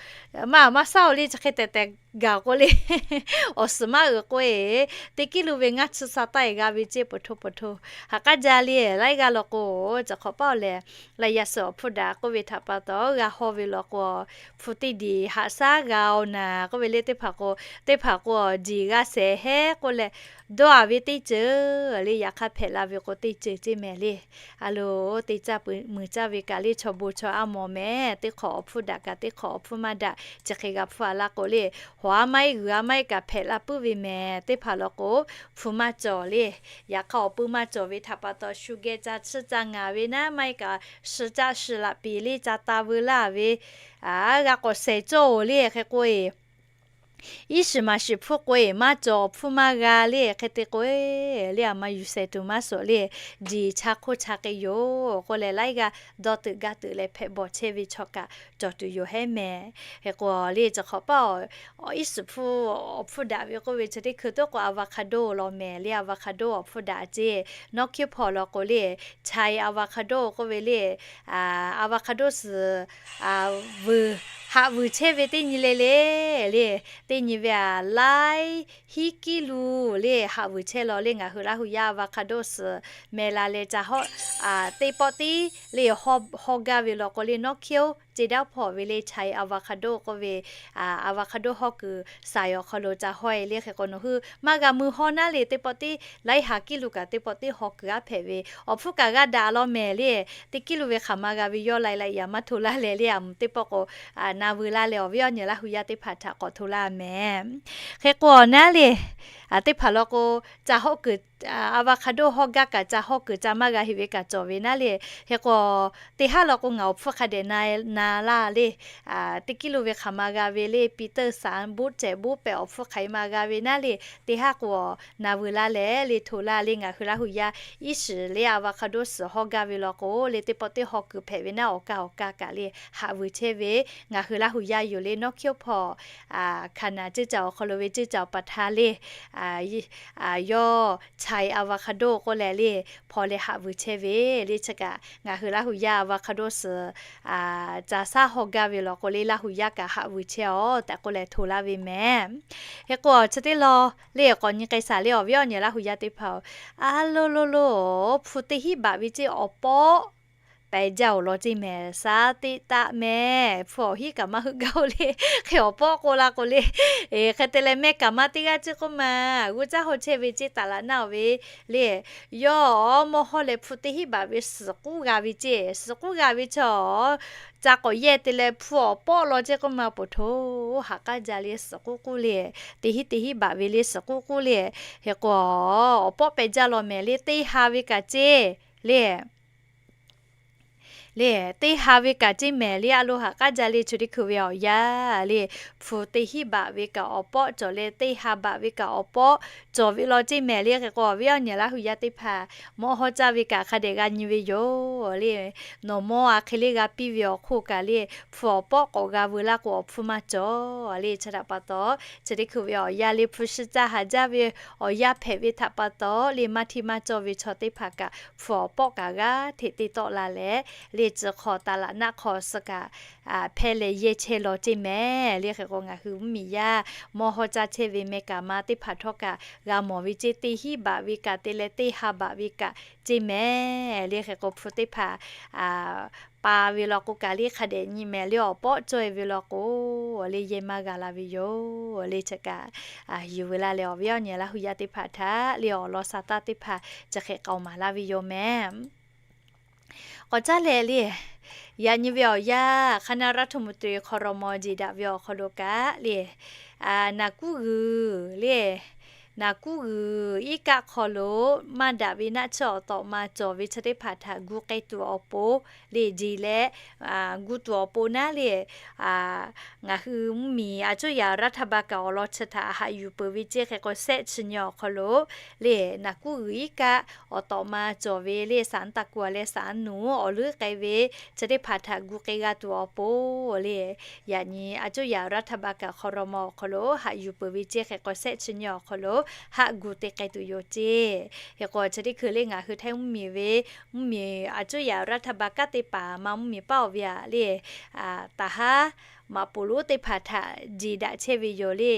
Maˇ maˇ shaˉ oˬ le, chi hk'e tehꞈ tehꞈ gaˬ k'o le, awˬ suhˍ maˇ uiˍ k'o e, teˇ kiˇ lu ve ngaˇ chi sha taˆ e g'a ve ceˇ poˬ htoˇ poˬ htoˇ. Haꞈ k'aˉ jaˇ le, laiˉ g'aˇ law k'o, chi hk'awꞈ paˆ awˬ lehˬ, laˇ yaˇ suhˍ awˬ hpfuhˇ daꞈ k'oˆ ve htaꞈ pa taw g'a haw ve law k'o, hpu teˇ diˬ haꞈ shaˉ g'a oˬ naˍ k'oˆ ve le, teˇ hpaˍ k'o, teˇ hpaˍ k'o, diˬ g'a shehˍ hehˉ k'oˆ leh, dawˇ a ve teˇ ceuˬ le, yaꞈ hk'aˇ hpehꞈ la ve k'o, teˇ ceuˬ ceˇ mehˍ le. A loˬ, teˇ caˇ mui caˇ ve kaꞈ le, chaw bon chaw a mawˬ mehˍ. Teˇ hk'awꞈ awˬ hpfuhˇ daꞈ kaꞈ teˇ hk'awꞈ awˬ hpfuhˇ maˇ daꞈ, chi hk'e g'a hpfuhˇ a laˇ k'o le, hawˍ a maˇ heˆ g'uiˬ a maˇ heˆ kaꞈ hpehꞈ la puiˉ ve mehˍ. Teˇ hpaˍ law k'o, hpu maˇ cawˬ le, yaꞈ hk'aˇ awˬ pui maˇ cawˬ ve htaꞈ pa taw, shu geh ca chiˇ ca ngaˍ ve naˉ maˇ heˆ kaꞈ, shi caˆ shi laꞈ piˍ le ca ta veu laˇ ve, a, g'a k'awꞈ shehˍ cawˇ oˬ le. Hk'e k'o e, iˉ shiˍ maˍ shiˍ hpfuhˇ k'o e, maˇ cawˬ awˬ hpfuhˇ maˇ g'a le. Hk'e te k'o e, le aˬ ma yuˬ shehˍ tuˬ maˇ suhˍ le, diˬ cha hk'oˆ cha k'ai yoˬ k'oˆ leh, laiˉ g'aˇ dawˇ teuꞈ gaˇ teuꞈ leh hpehꞈ bawˬ chehˇ ve chaw kaꞈ cawˬ tuˬ yoˬ hehˉ mehˍ. Hk'e k'o le, chi hk'awꞈ paˆ awˬ, iˉ shiˍ hpfuhˇ awˬ hpfuhˇ daꞈ ve k'oˆ ve chi teˇ hkui toˆ k'o, avocado law mehˍ le. Avocado awˬ hpfuhˇ daꞈ ceˇ. Nawˉ hkiˉ hpawˇ law k'o le, chai avocado k'oˆ ve le, avocado suhˍ vuiˬ, haꞈ vuiˬ chehˇ ve teˇ nyi le le, le, teˇ nyi ve a laiˉ hiˉ kiˉ lu le, haꞈ vuiˬ chehˇ law le. Ngaˬ hui Laˇ hu yaˇ avocado suhˍ meh la leh ca hawˆ, teˇ pawˆ tiˉ le, hawˇ gaˇ ve law k'o le, nawˉ hkiˉ oˬ ceˇ daˇ hpawˇ ve le, chai avocado k'oˆ ve, avocado hawˇ kuiˬ saiˍ awˬ hk'aw lo ca hawˇ e le. Hk'e k'o, nawˬ hui maˇ g'a mui hawˇ naˉ le, teˇ pawˆ tiˉ laiˉ ha kiˉ lu kaꞈ teˇ pawˆ tiˉ hawˇ kuiˬ aˉ hpehꞈ ve awˬ hpfuhˇ kaꞈ g'a daꞈ law mehˍ le. Teˇ kiˉ lu ve hk'aˬ ma g'a ve yawˇ lai la yaꞈ maˇ hto laˇ leh le, aˬ mvuhˬ teˇ pawˆ k'o, na veu laˇ leh awˬ viˉ awˬ nyi Laˇ hu yaˇ teˇ hpaˍ htaꞈ k'awꞈ hto laˇ mehˍ. Hk'e k'o naˉ le, teˇ hpaˍ law k'o, ca hawˆ kuiˬ, avocado hawˇ gaˇ kaꞈ ca hawˇ kuiˬ ca maˇ g'a heˆ ve kaꞈ cawˬ ve naˉ le. Hk'e k'o, teˇ haˉ law k'o ngaˬ awˬ hpfuhˇ hk'a dehꞈ na, na laˇ le. Teˇ kiˉ lu ve hk'aˬ ma g'a ve le, Peter san boˆ cehˬ boˆ pehꞈ awˬ hpfuhˇ hk'aˬ e ma g'a ve naˉ le. Teˇ haˉ k'o, na veu laˇ leh le hto laˇ le. Ngaˬ hui Laˇ hu yaˇ iˉ shiˍ le avocado suhˍ hawˇ gaˇ ve law k'o le, teˇ pawˆ teˇ hawˇ kuiˬ hpehꞈ ve naˉ, awˬ kaˇ awˬ kaˇ kaꞈ le haꞈ vuiˬ chehˇ ve, ngaˬ hui Laˇ hu yaˇ yoˬ le. Nawˉ hkiˉ oˬ hpawˇ, Hkaˍnanˍ ceˇ caˬ awˬ hk'aw lo ve ceˇ caˬ awˬ pa htaˇ le, yawˇ chai avocado k'oˆ leh le, hpaw leh haꞈ vuiˬ chehˇ ve le. Chi kaꞈ ngaˬ hui Laˇ hu yaˇ avocado suhˍ taˍ shaˉ haw gaˇ ve law k'o le, Laˇ hu yaˇ kaꞈ haꞈ vuiˬ chehˇ-oˬ tehꞈ k'oˆ leh hto laˇ ve mehˍ. Hk'e k'o, chi teˇ law le k'awꞈ nyi k'ai shaˍ le awˬ viˉ awˬ nyi Laˇ hu yaˇ teˇ hpaˍ-oˬ, a lo lo lo, hpu teˇ hinˉ baꞈ ve ceˇ awˬ pawˆ pehˬ jaˇ-oˬ law ceˇ mehˍ. Shaˉ teˇ taˆ mehˍ. Hpu awˬ hinˉ kaꞈ maˇ heuˆ gaˇ-oˬ le. Hk'e awˬ pawˆ k'oˆ la k'o le, hk'e te leh mehˆ kaꞈ maˇ teˇ g'aˇ ceˇ k'oˆ ma, g'uˇ caˇ haw chehˇ ve ceˇ taˍ laꞈ naˆ-oˬ ve le, yawˇ mawˇ hawˇ leh hpu teˇ hinˉ baꞈ ve suhˍ k'uˉ g'a ve ceˇ. Suhˍ k'uˉ g'a ve chaw, ca k'awꞈ yehˇ te leh hpu awˬ pawˆ law ceˇ k'oˆ ma, poˬ htoꞈ haꞈ k'aˉ jaˇ le suhˍ k'uˉ k'uˉ le, teˇ hinˉ teˇ hinˉ baꞈ ve le suhˍ k'uˉ k'uˉ le. Hk'e k'o, awˬ pawˆ pehˬ jaˇ law mehˍ le, teˇ ha ve kaꞈ ceˇ le. Le, teˇ ha ve kaꞈ ceˇ mehˍ le, a lo haꞈ k'aˉ jaˇ le, chi teˇ hkui ve awˬ yanˇ le, hpu teˇ hinˉ baꞈ ve kaꞈ awˬ pawˆ cawˬ leh, teˇ ha baꞈ ve kaꞈ awˬ pawˆ cawˬ ve law ceˇ mehˍ le. Hk'e k'o, awˬ viˉ awˬ nyi Laˇ hu yaˇ teˇ hpaˍ mawˇ hawˇ caˇ ve kaꞈ hk'a dehꞈ g'a nyi ve yoˬ le. Nawˬ mawˇ a hk'e le g'a piˇ ve awˬ hk'oˆ kaꞈ le, hpu awˬ pawˆ k'awꞈ g'a veu laˇ k'o, awˬ hpfuhˇ maˇ cawˬ le. Chi htaꞈ pa taw, chi teˇ hkui ve awˬ yanˇ le, hpu shi caˇ haˍ jaˇ ve awˬ yanˇ hpehꞈ ve htaꞈ pa taw le, maˇ hteˇ maˇ cawˇ ve chaw teˇ hpaˍ kaꞈ hpu awˬ pawˆ kaꞈ g'aˇ hteꞈ te tawˆ la leh, le tcuh hk'aw taˍ laꞈ naˆ hk'aw suh kaꞈ hpehˇ leh yehˇ chehˇ law ceˇ mehˍ le. Hk'e k'o, ngaˬ hui mvuhˇmiˬ yaˇ mawˇ hawˇ caˇ chehˇ ve mehˆ kaꞈ ma teˇ hpaˍ htawˇ kaꞈ g'a mawˬ ve ceˇ, teˇ hinˉ baꞈ ve kaꞈ te leh teˇ ha baꞈ ve kaꞈ ceˇ mehˍ le. Hk'e k'o, hpu teˇ hpaˍ pa ve law k'o kaꞈ le hk'a dehꞈ nyi mehˍ le, awˬ pawˆ cawˇ e ve law k'o, le yehˇ maˇ g'a la ve yoˬ le. Chi kaꞈ yuˬ veu laˇ leh, awˬ viˉ awˬ nyi Laˇ hu yaˇ teˇ hpaˍ htaꞈ le awˬ lawn sa taˇ teˇ hpaˍ chi hk'e k'aoˍ maˍ laˇ ve yoˬ mehˍ. K'awꞈ caˉ leh le, yaꞈ nyi ve awˬ yanˇ คณะรัฐมนตรี ครม. jeˬ daꞈ ve awˬ hk'aw lo kaꞈ le, naˍ kuˉ g'uiˬ le, naˍ kuˉ g'uiˬ iˉ kaˆ hk'aw lo maˇ daꞈ ve naˆ tsuhˇ awˬ tawꞈ ma cawˬ ve chi teˇ hpaˍ htaꞈ gu k'ai tuˬ awˬ pon le, jeˬ leh gu tuˬ awˬ pon naˉ le, ngaˬ hui mvuhˇmiˬ a cuˇ yaꞈ รัฐบาล kaꞈ awˬ lawn chi htaꞈ haꞈ yuˬ peuˬ ve ceˇ. Hk'e k'o, sehˆ chi nyi awˬ hk'aw lo le, naˍ kuˉ g'uiˬ iˉ kaˆ awˬ tawꞈ ma cawˬ ve le, ศาลตะกัว leh ศาลหนู awˬ leuˉ k'ai ve chi teˇ hpaˍ htaꞈ gu k'ai g'a tuˬ awˬ pon le, yaꞈ nyi a cuˇ yaꞈ รัฐบาล kaꞈ ครม. awˬ hk'aw lo haꞈ yuˬ peuˬ ve ceˇ. Hk'e k'o, sehˆ chi nyi awˬ hk'aw lo haˆ gu te k'ai tuˬ yoˬ ceˇ. Hk'e k'o, chi teˇ hkui le ngaˬ hui htaiˇ mvuhˇmiˬ ve, mvuhˇmiˬ a cuˇ yaꞈ รัฐบาล kanˉ te paˍ ma mvuhˇmiˬ paˉ awˬ ve aꞈ le, taˍ haˉ maꞈ poˍ lonˉ teˇ hpaˍ htaꞈ jeˬ daꞈ chehˇ ve yoˬ le.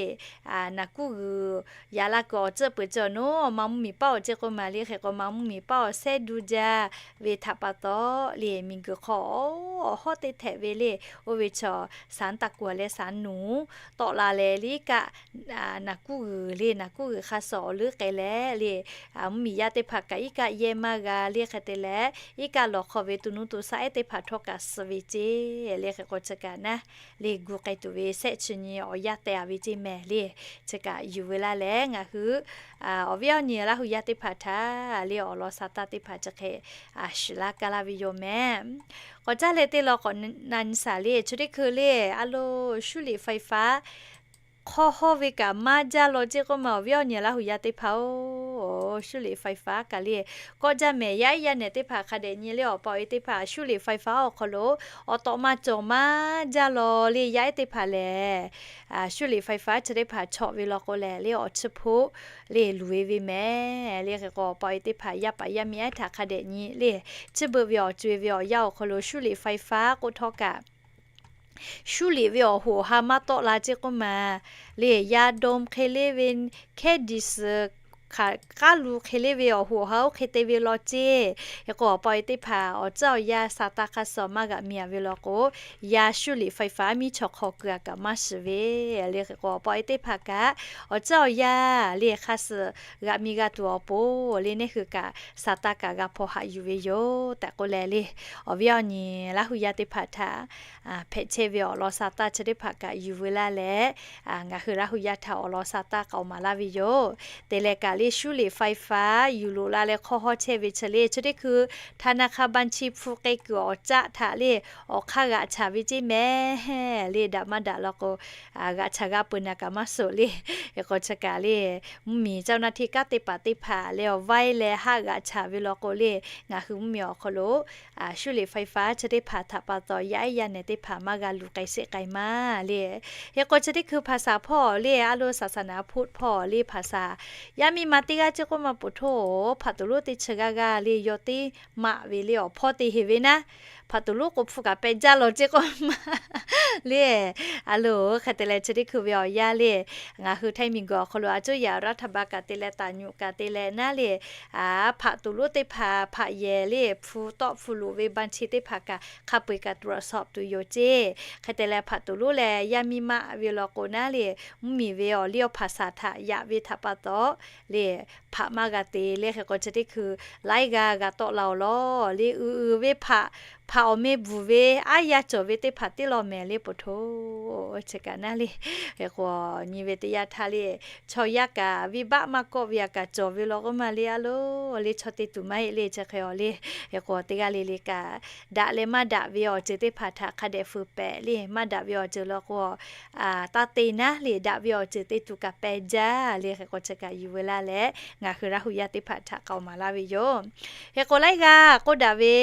Naˍ kuˉ g'uiˬ yaꞈ la kuiˬ awˬ tcuhˆ peuˬ cawˬ naˉ, ma mvuhˇmiˬ paˉ awˬ ceˇ k'oˆ ma le. Hk'e k'o, ma mvuhˇmiˬ paˉ awˬ sehˉ duˇ jaˇ ve htaꞈ pa taw le, miˬguiˬ hk'aw awˬ hawˉ teˇ htehꞈ ve le, oˇ ve chaw ศาลตะกัว leh ศาลหนู tawˆ la leh le kaꞈ, naˍ kuˉ g'uiˬ le, naˍ kuˉ g'uiˬ hk'a suh awˬ leuˉ k'ai leh le, mvuhˇmiˬ yaˇ teˇ hpaˍ kaꞈ iˉ kaˆ yehˇ maˇ g'a le. Hk'e te leh, iˉ kaˆ lawˬ hk'aw ve to nuˇ to shaˆ ehˉ teˇ hpaˍ htawˇ kaꞈ suh ve ceˇ le. Hk'e k'o, chi kaꞈ naˉ le gu k'ai tuˬ ve sehˆ chi nyi awˬ yanˇ teh a ve ceˇ mehˍ le. Chi kaꞈ yuˬ veu laˇ leh, ngaˬ hui awˬ viˉ awˬ nyi Laˇ hu yaˇ teˇ hpaˍ htaꞈ le awˬ lawn sa taˇ teˇ hpaˍ chi hk'e shiˍ laˇ kaˇ laˇ ve yoˬ mehˍ. K'awꞈ caˉ leh teˇ law k'awꞈ na nyi shaˍ le, chi teˇ hkui le, a lo 修理ไฟฟ้า hk'aw hawˇ ve kaꞈ maˇ jaˇ law ceˇ k'oˆ ma, awˬ viˉ awˬ nyi Laˇ hu yaˇ teˇ hpaˍ-oˬ, 修理ไฟฟ้า kaꞈ le k'awꞈ jaˇ mehˍ. Yaˇ ehˉ yaˇ nehˬ teˇ hpaˍ hk'a dehꞈ nyi le, awˬ pa awˬ e teˇ hpaˍ 修理ไฟฟ้า awˬ hk'aw lo awˬ tawꞈ ma cawˬ maˇ jaˇ law le. Yaˇ ehˉ teˇ hpaˍ lehˬ, 修理ไฟฟ้า chi teˇ hpaˍ chawꞈ ve law k'o lehˬ le, awˬ chiˇ hpoˆ le luˬ e ve mehˍ le. Hk'e k'o, awˬ pa awˬ e teˇ hpaˍ yaˇ paˍ yaˇ miˇ ehˉ htaꞈ hk'a dehꞈ nyi le, chi beuꞈ ve awˬ co e ve awˬ yanˇ awˬ hk'aw lo 修理ไฟฟ้า k'oˆ htawˇ kaꞈ 修理 ve awˬ hoꞈ awˬ ha maˇ tawˆ la ceˇ k'oˆ ma le, yaˇ dawˇ hk'e le ve, hkehˉ diˬ suhˍ hk'aˬ k'aˉ lu hk'e le ve awˬ hoꞈ awˬ ha oˇ hk'e te ve law ceˇ. Hk'e k'o, awˬ pa awˬ e teˇ hpaˍ awˬ tcuhˉ awˬ yanˇ sa taˇ hk'a suh maˇ g'aꞈ miˬ a ve law k'o, yaˇ 修理ไฟฟ้า miˇ chaw hk'aw keu a kaꞈ maˇ shiˍ ve le. Hk'e k'o, awˬ pa awˬ e teˇ hpaˍ kaꞈ awˬ tcuhˉ awˬ yanˇ le hk'a suh g'aꞈ miˬ g'a tuˬ awˬ pon le, neˇ hui kaꞈ sa taˇ kaꞈ g'a hpaw haꞈ yuˬ ve yoˬ tehꞈ k'oˆ leh le, awˬ viˉ awˬ nyi Laˇ hu yaˇ teˇ hpaˍ htaꞈ hpehꞈ chehˇ ve awˬ lawn sa taˇ chi teˇ hpaˍ kaꞈ yuˬ veu laˇ leh, ngaˬ hui Laˇ hu yaˇ htaꞈ awˬ lawn sa taˇ k'aoˍ maˍ laˇ ve yoˬ. Te leh kaꞈ le 修理ไฟฟ้า yuˬ loꞈ la leh hk'aw hawˇ chehˇ ve chi le, chi teˇ hkui ธนาคารบัญชี hpu k'ai kuiˬ awˬ caˆ htaꞈ le awˬ hk'aˇ g'aꞈ chaˍ ve ceˇ mehˍ le. Daꞈ maˇ daꞈ law k'o, g'aꞈ chaˍ g'a peuˬ naˍ kaꞈ maˇ suhˍ le. Hk'e k'o, chi kaꞈ le mvuhˇmiˬ เจ้าหน้าที่ kanˉ te paˍ teˇ hpaˍ leh awˬ vaiˇ leh haˆ g'aꞈ chaˍ ve law k'o le, ngaˬ hui mvuhˇmiˬ awˬ hk'aw lo 修理ไฟฟ้า chi teˇ hpaˍ htaꞈ pa taw yaˇ ehˉ yaˇ nehˬ teˇ hpaˍ maˇ g'a luˬ k'ai sheˆ k'ai maˇ le. Hk'e k'o, chi teˇ hkui hpaˍ saˍ hpawˇ le, a lo saˍsaˍnaˍ hpu hpawˇ le hpaˍ saˍ, yaˇ miˇ ma teˇ g'aˇ ceˇ k'oˆ ma ปลูก htoˇ, hpaꞈ toˍ lonˉ teˇ chi g'aˇ g'aˇ le yawˇ teˇ maꞈ ve le awˬ hpawˇ te heˍ ve naˉ, hpaꞈ tuˬ lonˉ k'o hpu kaꞈ peh jaˇ law ceˇ k'oˆ ma le. A loˬ, hk'e te leh chi teˇ hkui ve awˬ yanˇ le, ngaˬ hui htaiˇ miˬguiˬ awˬ hk'aw lo a cuˉ yaꞈ รัฐบาล kaꞈ te leh taˍ nyuꞈ kaꞈ te leh naˉ le, hpaꞈ tuˬ lonˉ teˇ hpaˍ hpaꞈ yehˬ le hpu tawˆ hpu loꞈ ve บัญชี teˇ hpaˍ kaꞈ hk'a peu-eˬ kaꞈ ตรวจสอบ tuˬ yoˬ ceˇ. Hk'e te leh hpaꞈ tuˬ lonˉ leh yaˇ miˇ maˆ ve law k'o naˉ le, mvuhˇmiˬ ve awˬ liˇ awˬ hpaˍ saˍ htaꞈ yaꞈ ve htaꞈ pa taw le, hpaꞈ maˇ g'a te le. Hk'e k'o chi teˇ hkui laiˉ g'aˇ g'a tawˆ la-oˬ law le. Uiˍ uiˍ ve hpaꞈ, hpaꞈ awˬ meh bvuhˬ ve aˉ yaˇ cawˬ ve teˇ hpaˍ tiˉ law mehˍ le poˬ htoˇ. Chi kaꞈ naˉ le, hk'e k'o nyi ve teˇ yanˇ htaˇ le, chaw yaˇ kaꞈ venˇbaˆ maˇ kawˆ ve aꞈ kaꞈ cawˬ ve law k'oˆ ma le. A loˬ le, chaw te tuˬ maˇ heˆ le chi hk'e-aˬ le. Hk'e k'o teˇ g'aˇ le le kaꞈ daꞈ leh maˇ daꞈ ve awˬ ceuˬ teˇ hpaˍ htaꞈ hk'a dehꞈ fuiˍ pehꞈ le. Maˇ daꞈ ve awˬ ceuˬ law k'o taˇ te naˉ le, daꞈ ve awˬ ceuˬ te tuˬ kaꞈ peh jaˇ le. Hk'e k'o chi kaꞈ yuˬ veu laˇ leh ngaˬ hui Laˇ huˍ yaˇ teˇ hpaˍ htaꞈ k'aoˍ maˍ laˇ ve yoˬ. Hk'e k'o laiˉ g'aˇ k'oˆ daꞈ ve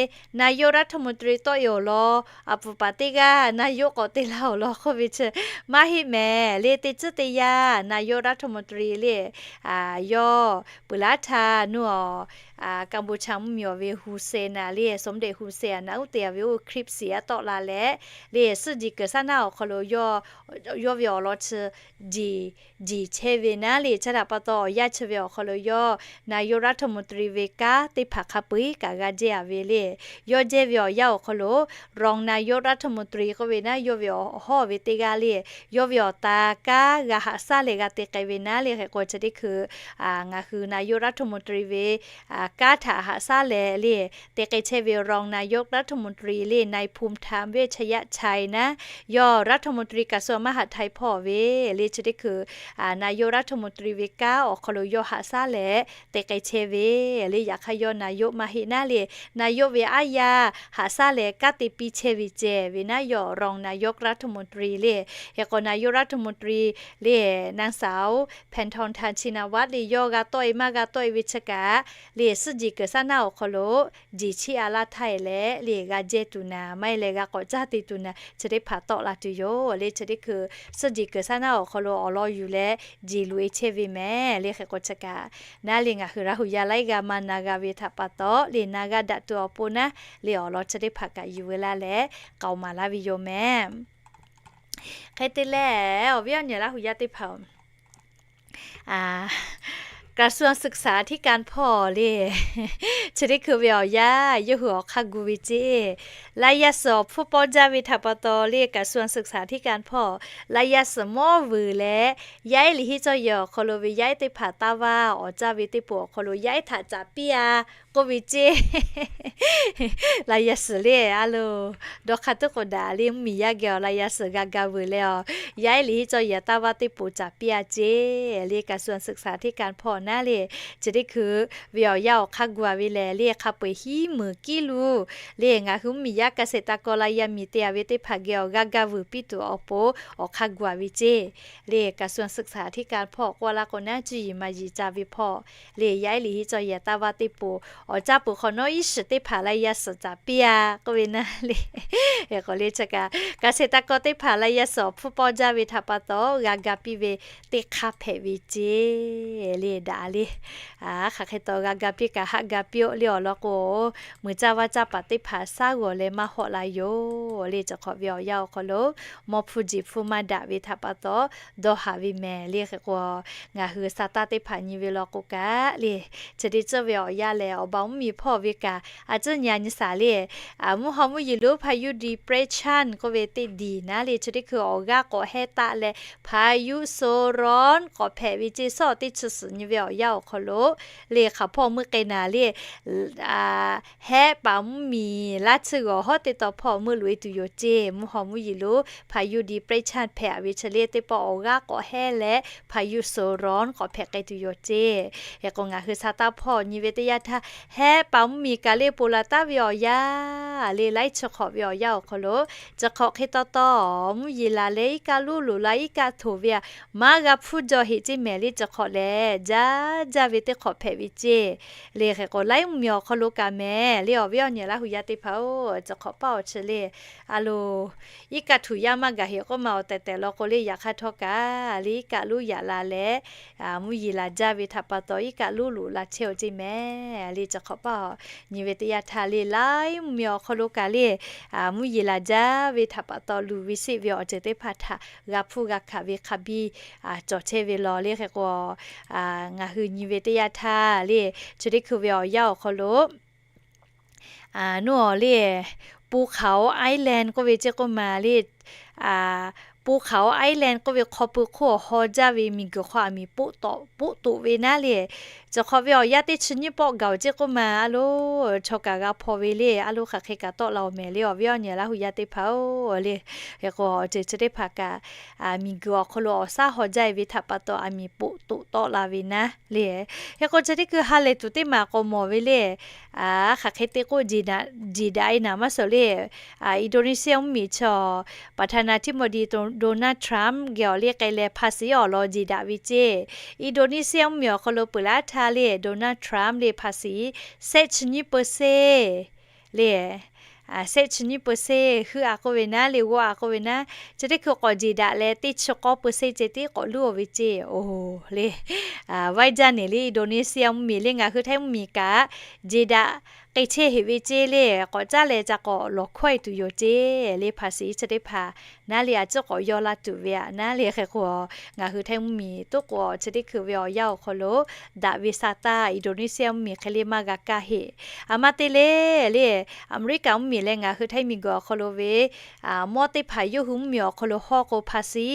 นายกรัฐมนตรี tawˆ e awˬ lawn, a puˍ paˍ teˇ g'aˇ นายก k'awꞈ te laˇ awˬ lawn k'oˆ ve chi maˇ heˆ mehˍ le. Teˇ tcuhˉ teˇ yanˇ นายกรัฐมนตรี le, yawˇ peuˬ laˇ htaˇ nuˇ awˬ, Kaˍboˍshaˍ mvuhˇmiˬ awˬ ve Hun Sen naˍ le, สมเด็จ Hun Sen naˍ uˉ te a ve oˇ คลิปเสียง tawˆ la leh le, suhˆ jiˬ kuiˬ saˉ naˉ awˬ hk'aw lo yawˇ ve awˬ lawn chi jiˬ, jiˬ chehˇ ve naˉ le. Chi htaꞈ pa taw awˬ yanˇ chi ve awˬ hk'aw lo yawˇ นายกรัฐมนตรี ve kanˉ teˇ hpaˍ hk'a peu-eˬ kaꞈ g'a jehˇ a ve le. Yawˇ jehˇ ve awˬ yanˇ awˬ hk'aw lo รองนายกรัฐมนตรี k'oˆ ve naˉ, yawˇ ve awˬ hawˉ ve teˇ g'aˇ le, yawˇ ve awˬ ta kanˉ g'a haꞈ shaˉ leh g'a te k'ai ve naˉ le. Hk'e k'o chi teˇ hkui ngaˬ hui นายกรัฐมนตรี ve kanˉ htaꞈ haꞈ shaˉ leh le te k'ai chehˇ ve รองนายกรัฐมนตรี le นายภูมิธรรม เวชยชัย naˉ, yawˇ รัฐมนตรี กระทรวงมหาดไทย hpawˇ ve le. Chi teˇ hkui นายกรัฐมนตรี ve kanˉ awˬ hk'aw lo yawˇ haꞈ shaˉ leh te k'ai chehˇ ve le. Yaꞈ hk'aˇ yawˇ นายก maˇ heˆ naˉ le, นายก ve aˉ yaˇ haꞈ shaˉ leh kanˉ te piˇ chehˇ ve ceh ve naˉ, yawˇ รองนายกรัฐมนตรี le. Hk'e k'o นายกรัฐมนตรี le, นางสาว แพทองธาร ชินวัตร le, yawˇ g'a tawˆ e maˇ g'a tawˆ e ve chi kaꞈ le, suhˆ jiˬ kuiˬ saˉ naˉ awˬ hk'aw lo jiˬ chiˇ a laˇ htaˇ e leh le g'a jehˇ tuˬ naˍ, maˇ heˆ leh g'a k'awꞈ caˇ te tuˬ naˍ, chi teˇ hpaˍ tawˆ la tuˬ yoˬ le. Chi teˇ hkui suhˆ jiˬ kuiˬ saˉ naˉ awˬ hk'aw lo awˬ lawn yuˬ leh jiˬ loꞈ e chehˇ ve mehˍ le. Hk'e k'o chi kaꞈ naˉ le ngaˬ hui Laˇ huˍ yaˇ laiˉ g'aˇ maˇ na g'a ve htaꞈ pa taw le, na g'a daꞈ tuˬ awˬ pon naˉ le awˬ lawn chi teˇ hpaˍ kaꞈ yuˬ veu laˇ leh k'aoˍ maˍ laˇ ve yoˬ mehˍ. Hk'e te leh awˬ viˉ awˬ nyi Laˇ huˍ yaˇ teˇ hpaˍ-oˬ, กระทรวงศึกษาธิการ hpawˇ le, chi teˇ hkui ve awˬ yanˇ yawˇ hui awˬ hk'aˇ gu ve ceˇ. Laˇ yaˇ suhˍ awˬ hpfuhˇ pawˇ jaˇ ve htaꞈ pa taw le, กระทรวงศึกษาธิการ hpawˇ laˇ yaˇ suhˍ mawˇ vuiˬ leh, yaˇ ehˉ liꞈ henˇ cawˇ yehˬ awˬ hk'aw lo ve yaˇ ehˉ teˇ hpaˍ taˇ vaˇ awˍ caˇ ve teˇ poˬ awˬ hk'aw lo yaˇ ehˉ htaꞈ caˍ piˇ a k'oˆ ve ceˇ. Laˇ yaˇ suhˍ le a loˬ, dawˇ hk'aˇ tuˉ k'o daꞈ le, mvuhˇmiˬ yaˇ geh awˬ laˇ yaˇ suhˍ g'a ga vuiˬ leh awˬ, yaˇ ehˉ liꞈ henˇ cawˇ yehˬ taˇ vaˇ teˇ poˬ caˍ piˇ a ceˇ le. กระทรวงศึกษาธิการ hpawˇ naˉ le, chi teˇ hkui ve awˬ yanˇ awˬ hk'aˇ gu a ve lehˬ le, hk'a peu-eˬ hiˉ meunˍ kiˉ luˬ le ngaˬ hui mvuhˇmiˬ yaˇ เกษตรกร laˇ yaˇ miˬ te a ve teˇ hpaˍ geh awˬ g'a ga vuiˬ piˇ tuˬ awˬ pon awˬ hk'aˇ gu a ve ceˇ le. กระทรวงศึกษาธิการ hpawˇ k'oˆ laˇ k'o naˉ, cuˇ yiˍ maˍ yiˍ ca ve hpawˇ le, yaˇ ehˉ liꞈ henˇ cawˇ yehˬ taˇ vaˇ teˇ poˬ awˍ caˇ peuˬ hk'awꞈ nawˉ iˉ shiˍ teˇ hpaˍ laˇ yaˇ suhˍ caˍ piˇ a k'oˆ ve naˉ le. Hk'e k'o le chi kaꞈ เกษตรกร teˇ hpaˍ laˇ yaˇ suhˍ awˬ hpfuhˇ pawˇ jaˇ ve htaꞈ pa taw g'a ga piˇ ve teˇ hk'aˇ hpehꞈ ve ceˇ le daꞈ le. Hk'aˬ hk'e taw g'a ga piˇ kaꞈ haˆ ga piˇ-oˆ le awˬ lawn k'o, muiˬ caˇ vaˇ caˇ paˍ teˇ hpaˍ shaˉ g'awˬ leh maˇ hawˆ la yoˬ le. Chi hk'awꞈ ve awˬ yanˇ awˬ hk'aw lo mawˇ hpfuhˇ jiˬ hpfuhˇ maˇ daꞈ ve htaꞈ pa taw dawˇ haˍ ve mehˍ le. Hk'e k'o ngaˬ hui sa taˇ teˇ hpaˍ nyi ve law k'o kaꞈ le, chi teˇ ceuˬ ve awˬ yanˇ lehˬ awˬ ba mvuhˇmiˬ hpawˇ ve kaꞈ a cuˉ nyi a nyi shaˍ le, mvuhˇ haw mvuhˇ yeˬ lonˉ พายุดีเปรสชัน k'oˆ ve teˇ diˬ naˉ le, chi teˇ hkui awˬ g'aˇ k'awꞈ hehˇ taˆ leh พายุโซนร้อน k'awꞈ hpehꞈ ve ceˇ. Suhˉ teˇ chi suhˍ nyi ve awˬ yanˇ awˬ hk'aw lo le hk'aˬ hpawˇ meuˇ k'ai naˍ le, hehˉ paˍ mvuhˇmiˬ laˇ tsuhˇ g'awˬ hawˉ teˇ taw hpawˇ meuˇ loꞈ e tuˬ yoˬ ceˇ. Mvuhˇ haw mvuhˇ yeˬ lonˉ พายุดีเปรสชัน hpehꞈ a ve chi le teˇ pawˆ awˬ g'aˇ k'awꞈ hehˇ leh พายุโซนร้อน k'awꞈ hpehꞈ k'ai tuˬ yoˬ ceˇ. Hk'e k'o ngaˬ hui sa taˇ hpawˇ nyi ve teˇ yanˇ htaˇ hehˉ paˍ mvuhˇmiˬ kaꞈ le ponˬ laˬ taˉ ve awˬ yanˇ le, laiˉ chi hk'awꞈ ve awˬ yanˇ awˬ hk'aw lo chi hk'awꞈ hk'e taw taw mvuhˇ yeˬ laˬ leh iˉ kaˆ luˉ loꞈ la iˉ kaˆ htoꞈ ve a, maˇ g'a hpfuhˇ jaw heꞈ ceˇ mehˍ le. Chi hk'awꞈ lehˬ jaˇ jaˇ ve teˇ hk'awꞈ hpehꞈ ve ceˇ. Le hk'e k'o laiˉ mvuhˇmiˬ awˬ hk'aw lo kaꞈ mehˍ le awˬ viˉ awˬ nyi Laˇ hu yaˇ teˇ hpaˍ-oˬ, chi hk'awꞈ paˇ awˬ chi le, a lo, iˉ kaˆ htuꞈ yaˇ maˇ gaˬ heꞈ k'oˆ ma awˬ tehˬ tehˬ law k'o le, yaꞈ hk'aˇ htawˇ kaꞈ le iˉ kaˆ lonˉ yaꞈ la leh, mvuhˇ yeˬ laˬ jaˇ ve htaꞈ pa taw iˉ kaˆ lonˉ loꞈ la chehˇ-oˬ ceˇ mehˍ. Le chi hk'awꞈ paˇ nyi ve teˇ yanˇ htaˇ le laiˉ mvuhˇmiˬ awˬ hk'aw lo kaꞈ le, mvuhˇ yeˬ laˬ jaˇ ve htaꞈ pa taw luˬ ve seˆ ve awˬ ceuˬ teˇ hpaˍ htaꞈ g'a hpuˇ g'a hkanˍ ve hk'a biˇ cawˬ chehˇ ve law le hk'e k'o, ngaˬ hui nyi ve teˇ yanˇ htaˇ le, chi teˇ hkui ve awˬ yanˇ awˬ hk'aw lo nuˇ awˬ le, ภูเขา island k'oˆ ve ceˇ k'oˆ ma le, ภูเขา island k'oˆ ve hk'aw pui hk'oˆ awˬ haw jaˇ ve miˬguiˬ hk'aw aˬ miˍ poˆ toꞈ ve naˉ le, chi hk'awꞈ ve awˬ yanˇ teˇ chi nyiˇ pawˆ gaˬ-oˬ ceˇ k'oˆ ma a lo, chaw kaꞈ g'a hpaw ve le a lo hk'aˬ hk'e kaꞈ tawˆ la-oˬ mehˍ le awˬ viˉ awˬ nyi Laˇ hu yaˇ teˇ hpaˍ-oˬ le. Hk'e k'o awˬ ceuˬ chi teˇ hpaˍ kaꞈ miˬguiˬ awˬ hk'aw lo awˬ shaˉ haw jaˇ ve htaꞈ pa taw aˬ miˍ poˆ toꞈ tawˆ la ve naˉ le. Hk'e k'o chi teˇ hkui ha lehˬ tuˬ teˇ maˬ k'awꞈ mawˬ ve le, hk'aˬ hk'e te k'oˆ, jeˬ daꞈ-e naˍ maˇ suhˍ le, Indonesia mvuhˇmiˬ chaw ประธานาธิบดี Donald Trump geh awˬ le k'ai leh ภาษี awˬ lawn jeˬ daꞈ ve ceˇ. Indonesia mvuhˇmiˬ awˬ hk'aw lo peuˬ laˇ htaˇ le Donald Trump le ภาษี shehˆ chi nyiˇ เปอร์เซ็นต์ le, shehˆ chi nyiˇ เปอร์เซ็นต์ heuˆ-a k'oˆ ve naˉ le g'awˆ-a k'oˆ ve naˉ, chi teˇ hkui k'awꞈ jeˬ daꞈ leh teˇ chi k'awˇ เปอร์เซ็นต์ ceh tiˉ k'awꞈ luˇ-oˬ ve ceˇ. Oˬ le, vaiˇ jaˇ neˬ le Indonesia mvuhˇmiˬ le ngaˬ hui Htaiˇ mvuhˇmiˬ kaꞈ jeˬ daꞈ k'ai chehˇ heꞈ ve ceˇ le, k'awꞈ caˉ leh ca k'awꞈ lawˬ hkawehˇ tuˬ yoˬ ceˇ le ภาษี chi teˇ hpaˍ naˉ le a ciˉ k'awꞈ yaw la tuˬ ve aꞈ naˉ le hk'e k'o, ngaˬ hui Htaiˇ mvuhˇmiˬ toˉ k'o chi teˇ hkui ve awˬ yanˇ awˬ hk'aw lo daꞈ ve sa taˇ Indonesia mvuhˇmiˬ hk'e le maˇ g'a kaˇ heˆ. A maˇ te le le, Aˍmeˍriˆkaꞈ mvuhˇmiˬ leh ngaˬ hui Htaiˇ miˬguiˬ awˬ hk'aw lo ve mawˇ teˇ hpaˍ yawˇ hui mvuhˇmiˬ awˬ hk'aw lo hawˇ k'o ภาษี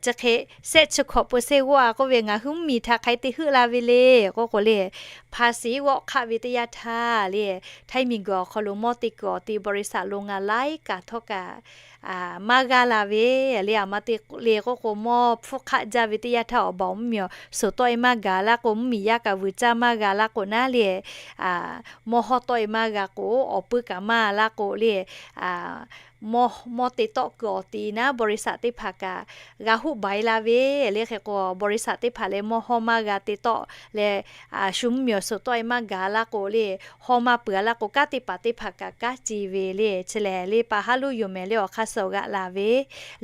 chi hk'e shehˆ chi hkawꞈ เปอร์เซ็นต์ g'awˆ-a k'oˆ ve ngaˬ hui mvuhˇmiˬ htaꞈ hk'aˬ hk'e te heuˆ la ve le k'oˆ k'o le, ภาษี g'awˆ hk'aˆ ve teˇ yanˇ htaˇ le, Htaiˇ miˬguiˬ awˬ hk'aw lo mawˇ te kuiˬ awˬ te บริษัท โรงงาน laiˉ kaꞈ htawˇ kaꞈ maˇ g'a la ve le. A maˇ te le k'oˆ k'o mawˇ hpfuhˇ hk'aˆ jaˇ ve teˇ yanˇ htaˇ awˬ baˬ mvuhˇmiˬ awˬ suhˍ tawˆ-e maˇ gaˬ laˇ k'o, mvuhˇmiˬ yaˇ kaꞈ vuiˬ caˇ maˇ g'a laˇ k'o naˉ le, mawˇ hawˇ tawˆ-e maˇ g'a k'o, awˬ puiˇ kaꞈ maˇ laˇ k'o le, mawˇ te tawˆ kuiˬ awˬ te naˉ บริษัท teˇ hpaˍ kaꞈ g'a hoˆ baˬ-e la ve le hk'e k'o, บริษัท teˇ hpaˍ leh mawˇ hawˇ maˇ g'a te tawˆ leh, shu mvuhˇmiˬ awˬ suhˍ tawˆ-e maˇ gaˬ laˇ k'o le, hawˇ maˇ peuˬ-a laˇ k'o, kanˉ teˇ hpaˍ teˇ hpaˍ kaꞈ kanˉ ce ve le chi lehˬ le pa haˉ luˇ yoˬ mehˍ le awˬ hk'aˇ suh g'aꞈ la ve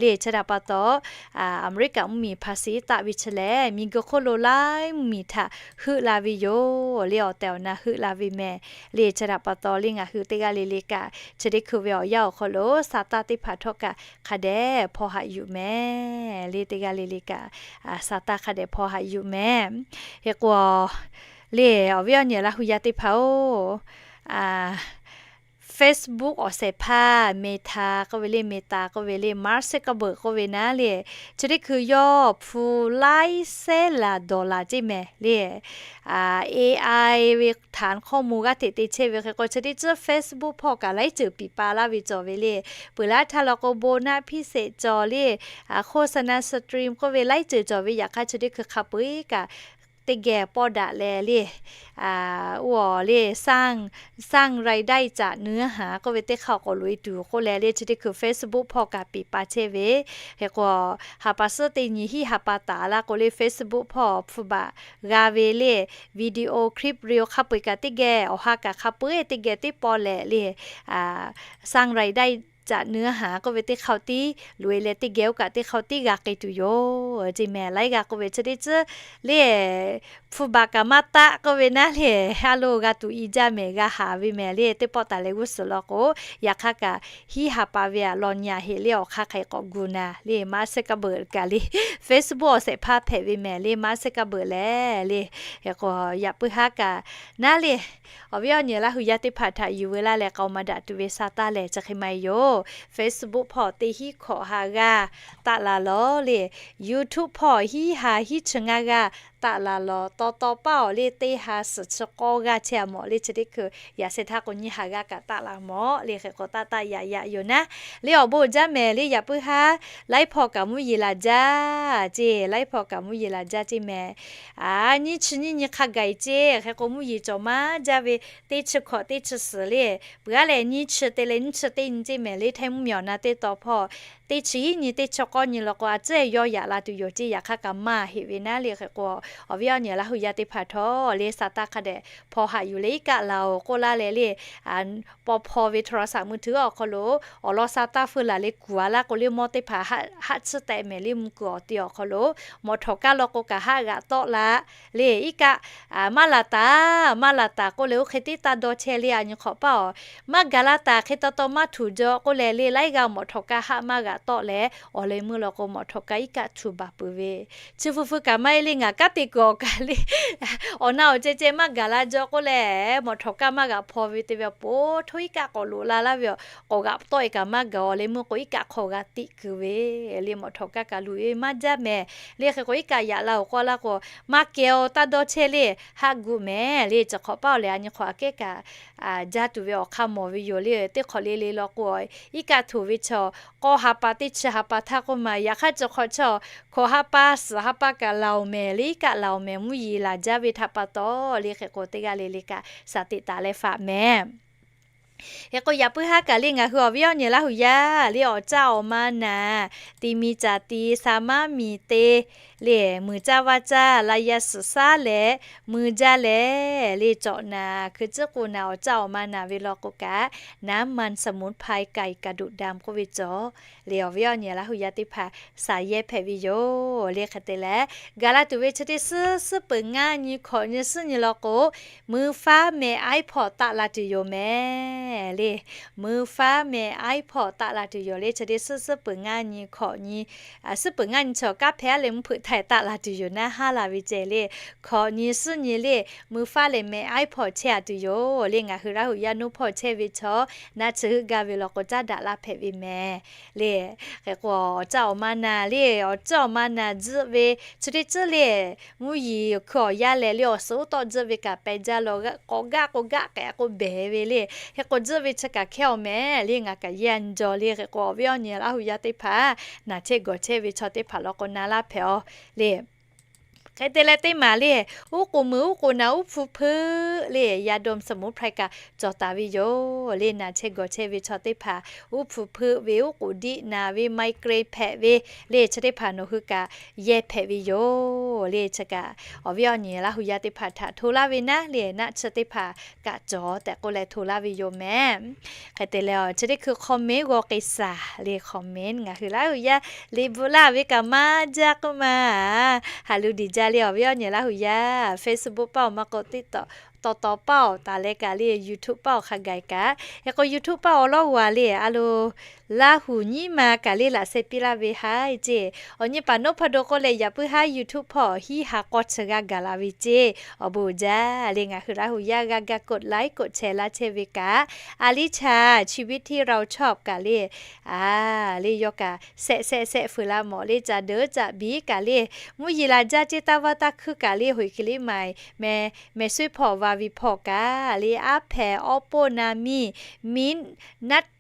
le chi htaꞈ pa taw, Aˍmeˍriˆkaꞈ mvuhˇmiˬ ภาษี taˆ ve chi lehˬ miˬguiˬ hk'oˆ lo laiˉ mvuhˇmiˬ htaꞈ heuˆ la ve yoˬ le awˬ tehˬ awˬ na heuˆ la ve mehˍ le chi htaꞈ pa taw le ngaˬ hui teˇ g'aˇ le le kaꞈ chi teˇ hkui ve awˬ yanˇ awˬ hk'aw lo sa taˇ teˇ hpaˍ htawˇ kaꞈ hk'a dehꞈ hpaw haꞈ yuˬ mehˍ le teˇ g'aˇ le le kaꞈ sa taˇ hk'a dehꞈ hpaw haꞈ yuˬ mehˍ. Hk'e k'o le awˬ viˉ awˬ nyi Laˇ hu yaˇ teˇ hpaˍ-oˬ, Facebook awˬ shehˍ hpaˇ Meta k'oˆ ve le, Meta k'oˆ ve le, Mark Zuckerberg k'oˆ ve naˉ le, chi teˇ hkui yawˇ hpu laiˉ sehˉ laˬ dollar ceˇ mehˍ le, AI ve ฐานข้อมูล g'aˇ hteꞈ te chehˇ ve hk'e k'o chi teˇ ceuˬ Facebook hpawˇ kaꞈ laiˉ ceuˬ piˍ pa laˇ ve cawˬ ve le. Peuˬ laˇ htaˇ law k'o bon naˆ hpiˇ sheˍ cawˬ le, โฆษณา stream k'oˆ ve laiˉ ceuˬ cawˬ ve yaꞈ hk'aˇ chi teˇ hkui hk'a peu-eˬ kaꞈ teˇ geh pawˇ daꞈ leh le, oˇ awˬ le สร้างรายได้จากเนื้อหา k'oˆ ve teˇ hk'aˇ k'awꞈ loꞈ-e tuˬ k'oˆ leh le chi teˇ hkui Facebook hpawˇ kaꞈ piˍ pa chehˇ ve. Hk'e k'o, ha pa suhˉ teˇ nyi hiˉ ha pa taˍ laˇ k'o le Facebook hpawˇ hpfuhˇ baˬ g'a ve le, video clip reo hk'a peu-eˬ kaꞈ teˇ geh awˬ ha kaꞈ hk'a peu-eˬ teˇ geh teˇ pawˆ leh le, สร้างรายได้จากเนื้อหา k'oˆ ve teˇ hk'aˇ tiˉ loꞈ-e leh teˇ geh oˇ kaꞈ teˇ hk'aˇ tiˉ g'a k'ai tuˬ yoˬ ceˇ mehˍ. Laiˉ g'a k'oˆ ve chi teˇ ceuˬ le hpfuhˇ baˬ kaꞈ maˇ taˆ k'oˆ ve naˉ le, a lo g'a tuˬ i jaˇ mehˍ, g'a haˍ ve mehˍ le teˇ pawˆ taˍ leh g'uˇ suhˍ law k'o, yaꞈ hk'aˇ kaꞈ hiˉ ha pa ve aꞈ law nyi-a heˆ le awˬ hk'aˇ hk'aˬ hk'e k'awꞈ gu na le Mark Zuckerberg kaꞈ le Facebook awˬ shehˍ hpaˇ hpehꞈ ve mehˍ le Mark Zuckerberg lehˬ le. Hk'e k'o yaꞈ puiˉ haˉ kaꞈ naˉ le awˬ viˉ awˬ nyi Laˇ hu yaˇ teˇ hpaˍ htaꞈ yuˬ veu laˇ leh k'aoˍ maˍ daꞈ tuˬ ve sa taˇ lehˬ chi hk'e maˇ heˆ yoˬ. Facebook hpawˇ teˇ hiˉ hkawꞈ ha g'aˇ taˆ la lawˬ le, YouTube hpawˇ hiˉ ha hiˉ chi ngaˇ g'aˇ taˆ la lawˬ. Taw taw paˇ awˬ le teˇ ha suhˍ chi k'awˇ g'aˇ chehˇ-a mawˬ le chi teˇ hkui yaꞈ sheh htaˇ k'o nyiˇ ha g'aˇ kaꞈ taˆ la mawˬ le hk'e k'o taˆ taˆ yaꞈ yaꞈ yoˬ naˉ le awˬ bon jaˇ mehˍ le yaꞈ puiˉ haˉ laiˉ hpawˇ kaꞈ mvuhˇ yeˬ laˬ jaˇ ceˇ, laiˉ hpawˇ kaꞈ mvuhˇ yeˬ laˬ jaˇ ceˇ mehˍ. Aˬ nyiˇ chi nyiˇ nyi hk'a gaˬ-e ceˇ hk'e k'o mvuhˇ yeˬ cawˬ maˇ jaˇ ve teˇ chi hkawꞈ teˇ chi suhˍ le, peuˬ-a leh nyiˇ chi te leh nyiˇ chi teˇ nyi ceˇ mehˍ le Htaiˇ mvuhˇmiˬ awˬ na teˇ taw hpawˇ teˇ chi hiˉ nyi teˇ chi k'awˇ nyi law k'o, a tcuhˉ yawˇ yaꞈ la tuˬ yoˬ ceˇ. Yaꞈ hk'aˇ kaꞈ maˇ heˆ ve naˉ le. Hk'e k'o, awˬ viˉ awˬ nyi Laˇ hu yaˇ teˇ hpaˍ htawˇ le, sa taˇ hk'a dehꞈ hpaw haꞈ yuˬ le, iˉ kaˆ laˬ-oˬ k'oˆ laˇ leh le, paw hpaw ve โทรศัพท์มือถือ awˬ hk'aw lo awˬ lawn sa taˇ feu laˬ le, kuˬ a laˇ k'o le, mawˇ teˇ hpaˍ haˆ tsuhˇ tehꞈ mehˍ le, mvuh kuiˬ awˬ te awˬ hk'aw lo mawˬ htawˍ kaˇ law k'o kaꞈ haˆ g'aꞈ tawˆ la le, iˉ kaˆ maˇ laˬ taˍ, maˇ laˬ taˍ k'oˆ leh, oˇ hk'e tiˉ taˇ dawˇ chehˇ le. A nyi hk'awꞈ paˇ-oˬ, maˇ gaˬ la taˍ, hk'e taw taw maˇ htuˬ jaw k'oˆ leh le, laiˉ g'aˇ mawˬ htawˍ kaˇ haˆ maˇ g'aꞈ tawˆ leh, awˬ leh meuˇ law k'o mawˬ htawˍ kaˇ iˉ kaˆ htuˬ baˬ peuˬ ve, chi fu fu kaꞈ maˇ heˆ le, ngaˬ kanˉ te kuiˬ awˬ kaꞈ le, awˬ na awˬ ceh ceh maˇ gaˬ la jaw k'oˆ leh, mawˬ htawˍ kaˇ maˇ g'aꞈ hpaw ve te ve awˬ po htoˇ iˉ kaˆ k'awꞈ loꞈ la laˇ ve, k'awꞈ g'aꞈ tawˆ e kaꞈ maˇ gaˬ, awˬ leh meuˇ k'o iˉ kaˆ hk'aw g'a tiꞈ kuiˬ ve le, mawˬ htawˍ kaˇ kaꞈ luˬ e maˇ jaˇ mehˍ le. Hk'e k'o iˉ kaˆ yaꞈ la-oˬ k'oˆ laˇ k'o, maˇ kehˬ-oˬ, taˇ dawˇ chehˇ le, haˆ guˆ mehˍ le. Chi hk'awꞈ paˇ-oˬ lehˬ, a nyi hk'awꞈ aꞈ kehˉ kaꞈ jaˇ tuˬ ve awˬ hk'aˇ mawˬ ve yoˬ le. Teˇ hk'awꞈ le le law k'o, iˉ kaˆ htoꞈ ve chaw k'awˇ ha pa teˇ chi ha pa htaˇ k'oˆ ma. Yaꞈ hk'aˇ chi hk'awꞈ chaw hkawꞈ ha pa suhˍ ha pa kaꞈ laˬ-oˬ mehˍ le, iˉ kaˆ laˬ-oˬ mehˍ, mvuhˇ yeˬ laˬ jaˇ ve htaꞈ pa taw le. Hk'e k'o teˇ g'aˇ le le kaꞈ shaˍ teꞈ taˍ leh faꞈ mehˍ. Hk'e k'o yaꞈ puiˉ haˉ kaꞈ le, ngaˬ hui awˬ viˉ awˬ nyi Laˇ hu yaˇ le, awˬ caˇ awˬ ma naˍ, ti mi caˍ ti, sa maˉ miˬ te le, muiˬ caˇ vaˇ caˇ la yaˇ suhˍ saˉ leh, mui jaˇ leh le, cawꞈ naˍ, hkui tcuhˉ k'o naˍ, awˬ caˇ awˬ ma naˍ ve law k'o kaꞈ, น้ำมันสมุนไพรไก่กระดูกดำ k'oˆ ve cawˬ le, awˬ viˉ awˬ nyi Laˇ hu yaˇ teˇ hpaˍ shaˍ yehˇ hpehꞈ ve yoˬ le. Hk'e te leh, gaˬ la tuˬ ve chi teˇ suhˉ suhˉ peuˬ ngaˇ nyi hkawꞈ nyi suhˉ nyi law k'o, mui faˉ meh iˉ hpawꞈ taˆ la tuˬ yoˬ mehˍ le. Mui faˉ meh iˉ hpawꞈ taˆ la tuˬ yoˬ le. Chi teˇ suhˉ suhˉ peuˬ ngaˇ nyi hkawꞈ nyi, suhˉ peuˬ ngaˇ nyi chaw kanˉ hpehꞈ a leh mvuhˇ hpeuꞈ htaiˍ taˆ la tuˬ yoˬ naˉ haˉ la ve ceh le. Hkawꞈ nyi suhˉ nyi le, mui faˉ leh meh iˉ hpawꞈ chehˇ a tuˬ yoˬ le. Ngaˬ hui Laˇ hu yaˇ nuˇ hpawˇ chehˇ ve chaw, naˆ chi heuˆ gaˇ ve law k'o caˉ daꞈ laˇ hpehꞈ ve mehˍ le. Hk'e k'o awˬ caˇ awˬ ma naˍ le, awˬ caˇ awˬ ma naˍ tzuhˆ ve chi teˇ tcuhˉ le, mvuhˇ yeˬ hkui awˬ yaˇ lehˬ le, awˬ suhˍ uˉ tawˆ tzuhˆ ve kaꞈ peh jaˇ law, k'awꞈ gaˆ k'o gaˆ k'ehꞈ k'o behˍ ve le. Hk'e k'o tzuhˆ ve chi kaꞈ hkehˇ-oˬ mehˍ le, ngaˬ kaꞈ yehˇ nyi jaw le. Hk'e k'o awˬ viˉ awˬ nyi Laˇ hu yaˇ teˇ hpaˍ naˬ chehˇ gawˬ chehˇ ve chaw teˇ hpaˍ law k'o na laˇ hpehꞈ-aˬ le. Hk'e te leh teˇ maˬ le, uˉ k'oˍ mui uˉ k'oˍ naˍ uˉ hpu hpeuˆ le, ยาดมสมุนไพร kaꞈ cawˬ taˍ ve yoˬ le. Naˬ chehˇ gawˬ chehˇ ve chaw teˇ hpaˍ uˉ hpu hpeuˆ ve, uˉ k'oˍ diˆ naˍ ve, ไมเกรน hpehꞈ ve le, chi teˇ hpaˍ nawˬ hui kaꞈ yehˇ hpehꞈ ve yoˬ le. Chi kaꞈ awˬ viˉ awˬ nyi Laˇ hu yaˇ teˇ hpaˍ htaꞈ hto laˇ ve naˉ le, naˆ chi teˇ hpaˍ kaꞈ cawˬ tehꞈ k'oˆ leh hto laˇ ve yoˬ mehˍ. Hk'e te leh chi teˇ hkui comment g'aw k'ai shaˍ le, comment ngaˬ hui Laˇ hu yaˇ liꞈ bvuhꞈ laˇ ve kaꞈ maˇ jaˇ k'oˆ ma. Haꞈ lu diˬ jaˇ le, awˬ viˉ awˬ nyi Laˇ hu yaˇ Facebook paˇ-oˬ, maˇ k'o TikTok, taw taw paˇ-oˬ, taˍ leh kaꞈ le YouTube paˇ-oˬ, hk'a gaˬ kaꞈ. Hk'e k'o YouTube paˇ awˬ lawˉ g'a le, a lo Laˇ hu nyiˇ ma kaꞈ le laꞈ sheh piˇ laˇ ve haˉ ceˇ. Awˬ nyi paˍ Noˉ hpa do k'oˆ leh yaꞈ puiˉ haˉ YouTube hpawˇ hiˉ ha k'awˇ chi g'a gaˬ la ve ceˇ. Awˬ bon uiˍ jaˇ le, ngaˬ hui Laˇ hu yaˇ g'a ga กดไลค์ กดแชร์ laˇ chehˇ ve kaꞈ, a liˇ cha ชีวิตที่เราชอบ kaꞈ le, a le yawˇ kaꞈ shehˆ shehˆ shehˆ feu la mawˬ le, caꞈ deuˉ caꞈ biˉ kaꞈ le, mvuhˇ yeˬ laˬ jaˇ ceˇ, taˇ vaˇ taˇ hkuiˇ kaꞈ le, hoꞈ hk'e le maˍ meh, meh suiˉ hpawˇ va ve hpawˇ kaꞈ le, aˉ hpehꞈ Oppo naˍ miˇ, miˇ naˆ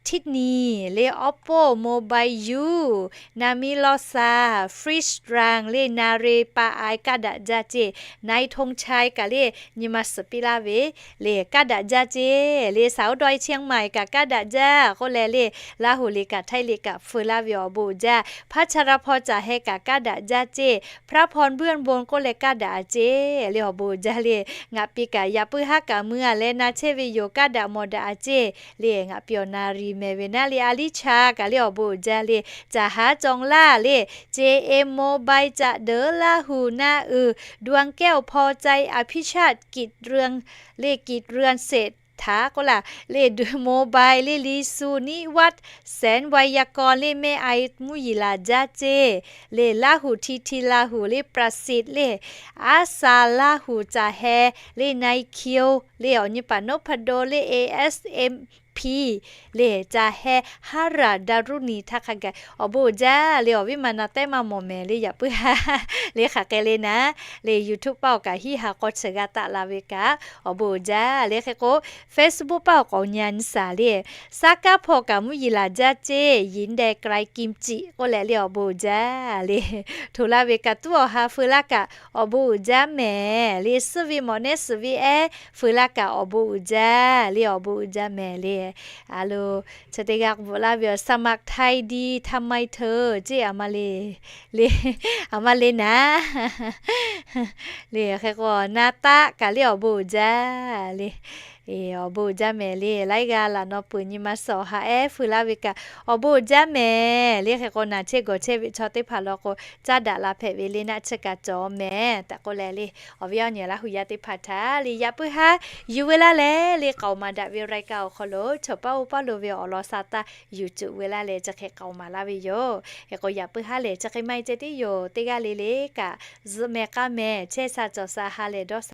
htiˇ niˬ le, Oppo mobile yuˬ, naˍ miˇ lawˇ sha, Fritz Strang le, naˍ re pa ai kaˇ daꞈ jaˇ ceˇ, นายธงชัย kaꞈ le, nyi ma suhˍ piˇ laˇ ve le, kaˇ daꞈ jaˇ ceˇ le, สาวดอยเชียงใหม่ kaꞈ kaˇ daꞈ jaˇ k'oˆ leh le, Laˇ hu liꞈ kaꞈ Htaiˇ liꞈ kaꞈ feu laˇ ve awˬ bon uiˍ jaˇ. พระชรพร caˬ heh kaꞈ kaˇ daꞈ jaˇ ceˇ, พระพรเบื้องบน k'oˆ leh kaˇ daꞈ a ceˇ le, awˬ bon uiˍ jaˇ le. Ngaˬ pi kaꞈ yaꞈ puiˉ haˉ kaꞈ mui a leh na chehˇ ve yoˬ, kaˇ daꞈ mawˬ daꞈ a ceˇ le, ngaˬ pi awˬ na riˍ mehˍ ve naˉ le, a liˇ cha kaꞈ le awˬ bon uiˍ jaˇ le, caˬ haˉ cawˬ laˇ le, เจเอ็ม mobile caꞈ deuˉ Laˇ hu naˆ uiˍ, ดวงแก้วพอใจ อภิชาติ กิจเรือง le, กิจเรืองเศรษฐา k'oˆ laˇ le, mobile le, liˇ su niˆ vaˇ แสน ไวยากรณ์ le, meh ai mvuhˇ yeˬ laˬ jaˇ ceˇ le, Laˇ hu hti hti Laˇ hu le, ประสิทธิ์ le, aˉ sha Laˇ hu caˬ heh le, นายคิว le, awˬ nyi paˍ นพดล le, A S M P le, caˬ heh haˉ raˬ ดารุณี htaˇ hk'a gaˬ awˬ bon uiˍ jaˇ le, awˬ viˉ ma na tehˉ maˇ mawˬ mehˍ le, yaꞈ puiˉ haˉ le, hk'aˬ hk'e le naˉ le, YouTube paˇ awˬ kaꞈ hiˉ ha k'awˇ chi g'a taˆ la ve kaꞈ awˬ bon uiˍ jaˇ le. Hk'e k'o Facebook paˇ awˬ k'awꞈ nyi a nyi shaˍ le, saˉ kaˉ hpawˇ kaꞈ mvuhˇ yeˬ laˬ jaˇ ceˇ, หญิงแดงไกรกิมจิ k'oˆ leh le, awˬ bon uiˍ jaˇ le. Hto laˇ ve kaꞈ tuˉ awˬ ha feu laˇ kaꞈ awˬ bon uiˍ jaˇ mehˍ le, suhˉ ve mawˬ nehˉ suhˍ ve ehˉ feu laˇ kaꞈ awˬ bon uiˍ jaˇ le, awˬ bon uiˍ jaˇ mehˍ le. A lo, chi teˇ g'aˇ k'o bvuhꞈ laˇ ve yoˬ, สมัครไทยดี ทำไมเธอ ceˇ, a ma le, le, a ma le naˍ. Le hk'e k'o, naˍ taˆ kaꞈ le awˬ bon uiˍ jaˇ le. Awˬ bon uiˍ jaˇ mehˍ le. Laiˉ g'aˇ laꞈ naw peuˬ nyi ma suhˍ awˬ ha ehˉ feu laˇ ve kaꞈ awˬ bon uiˍ jaˇ mehˍ le. Hk'e k'o, naˍ chehˇ gawˬ chehˇ ve chaw teˇ hpaˍ law k'o, caˇ daꞈ la hpehꞈ ve le, naˆ chi kaꞈ cawˬ mehˍ tehꞈ k'oˆ leh le, awˬ viˉ awˬ nyi Laˇ hu yaˇ teˇ hpaˍ htaꞈ le yaꞈ puiˉ haˉ yuˬ ve laˇ leh le, k'aoˍ maˍ daꞈ ve รายการ awˬ hk'aw lo chaw paˇ oˇ paˇ lo ve awˬ lawn sha taˇ yuˬ cuˬ ve laˇ leh, chi hk'e k'aoˍ maˍ laˇ ve yoˬ. Hk'e k'o, yaꞈ puiˉ haˉ lehˬ chi hk'e maˇ heˆ ceh tiˉ yoˬ. Teˇ g'aˇ le le kaꞈ zuhꞈ mehˍ k'aˇ mehˍ chehˇ sha cawˬ sha ha lehˬ dawˇ sha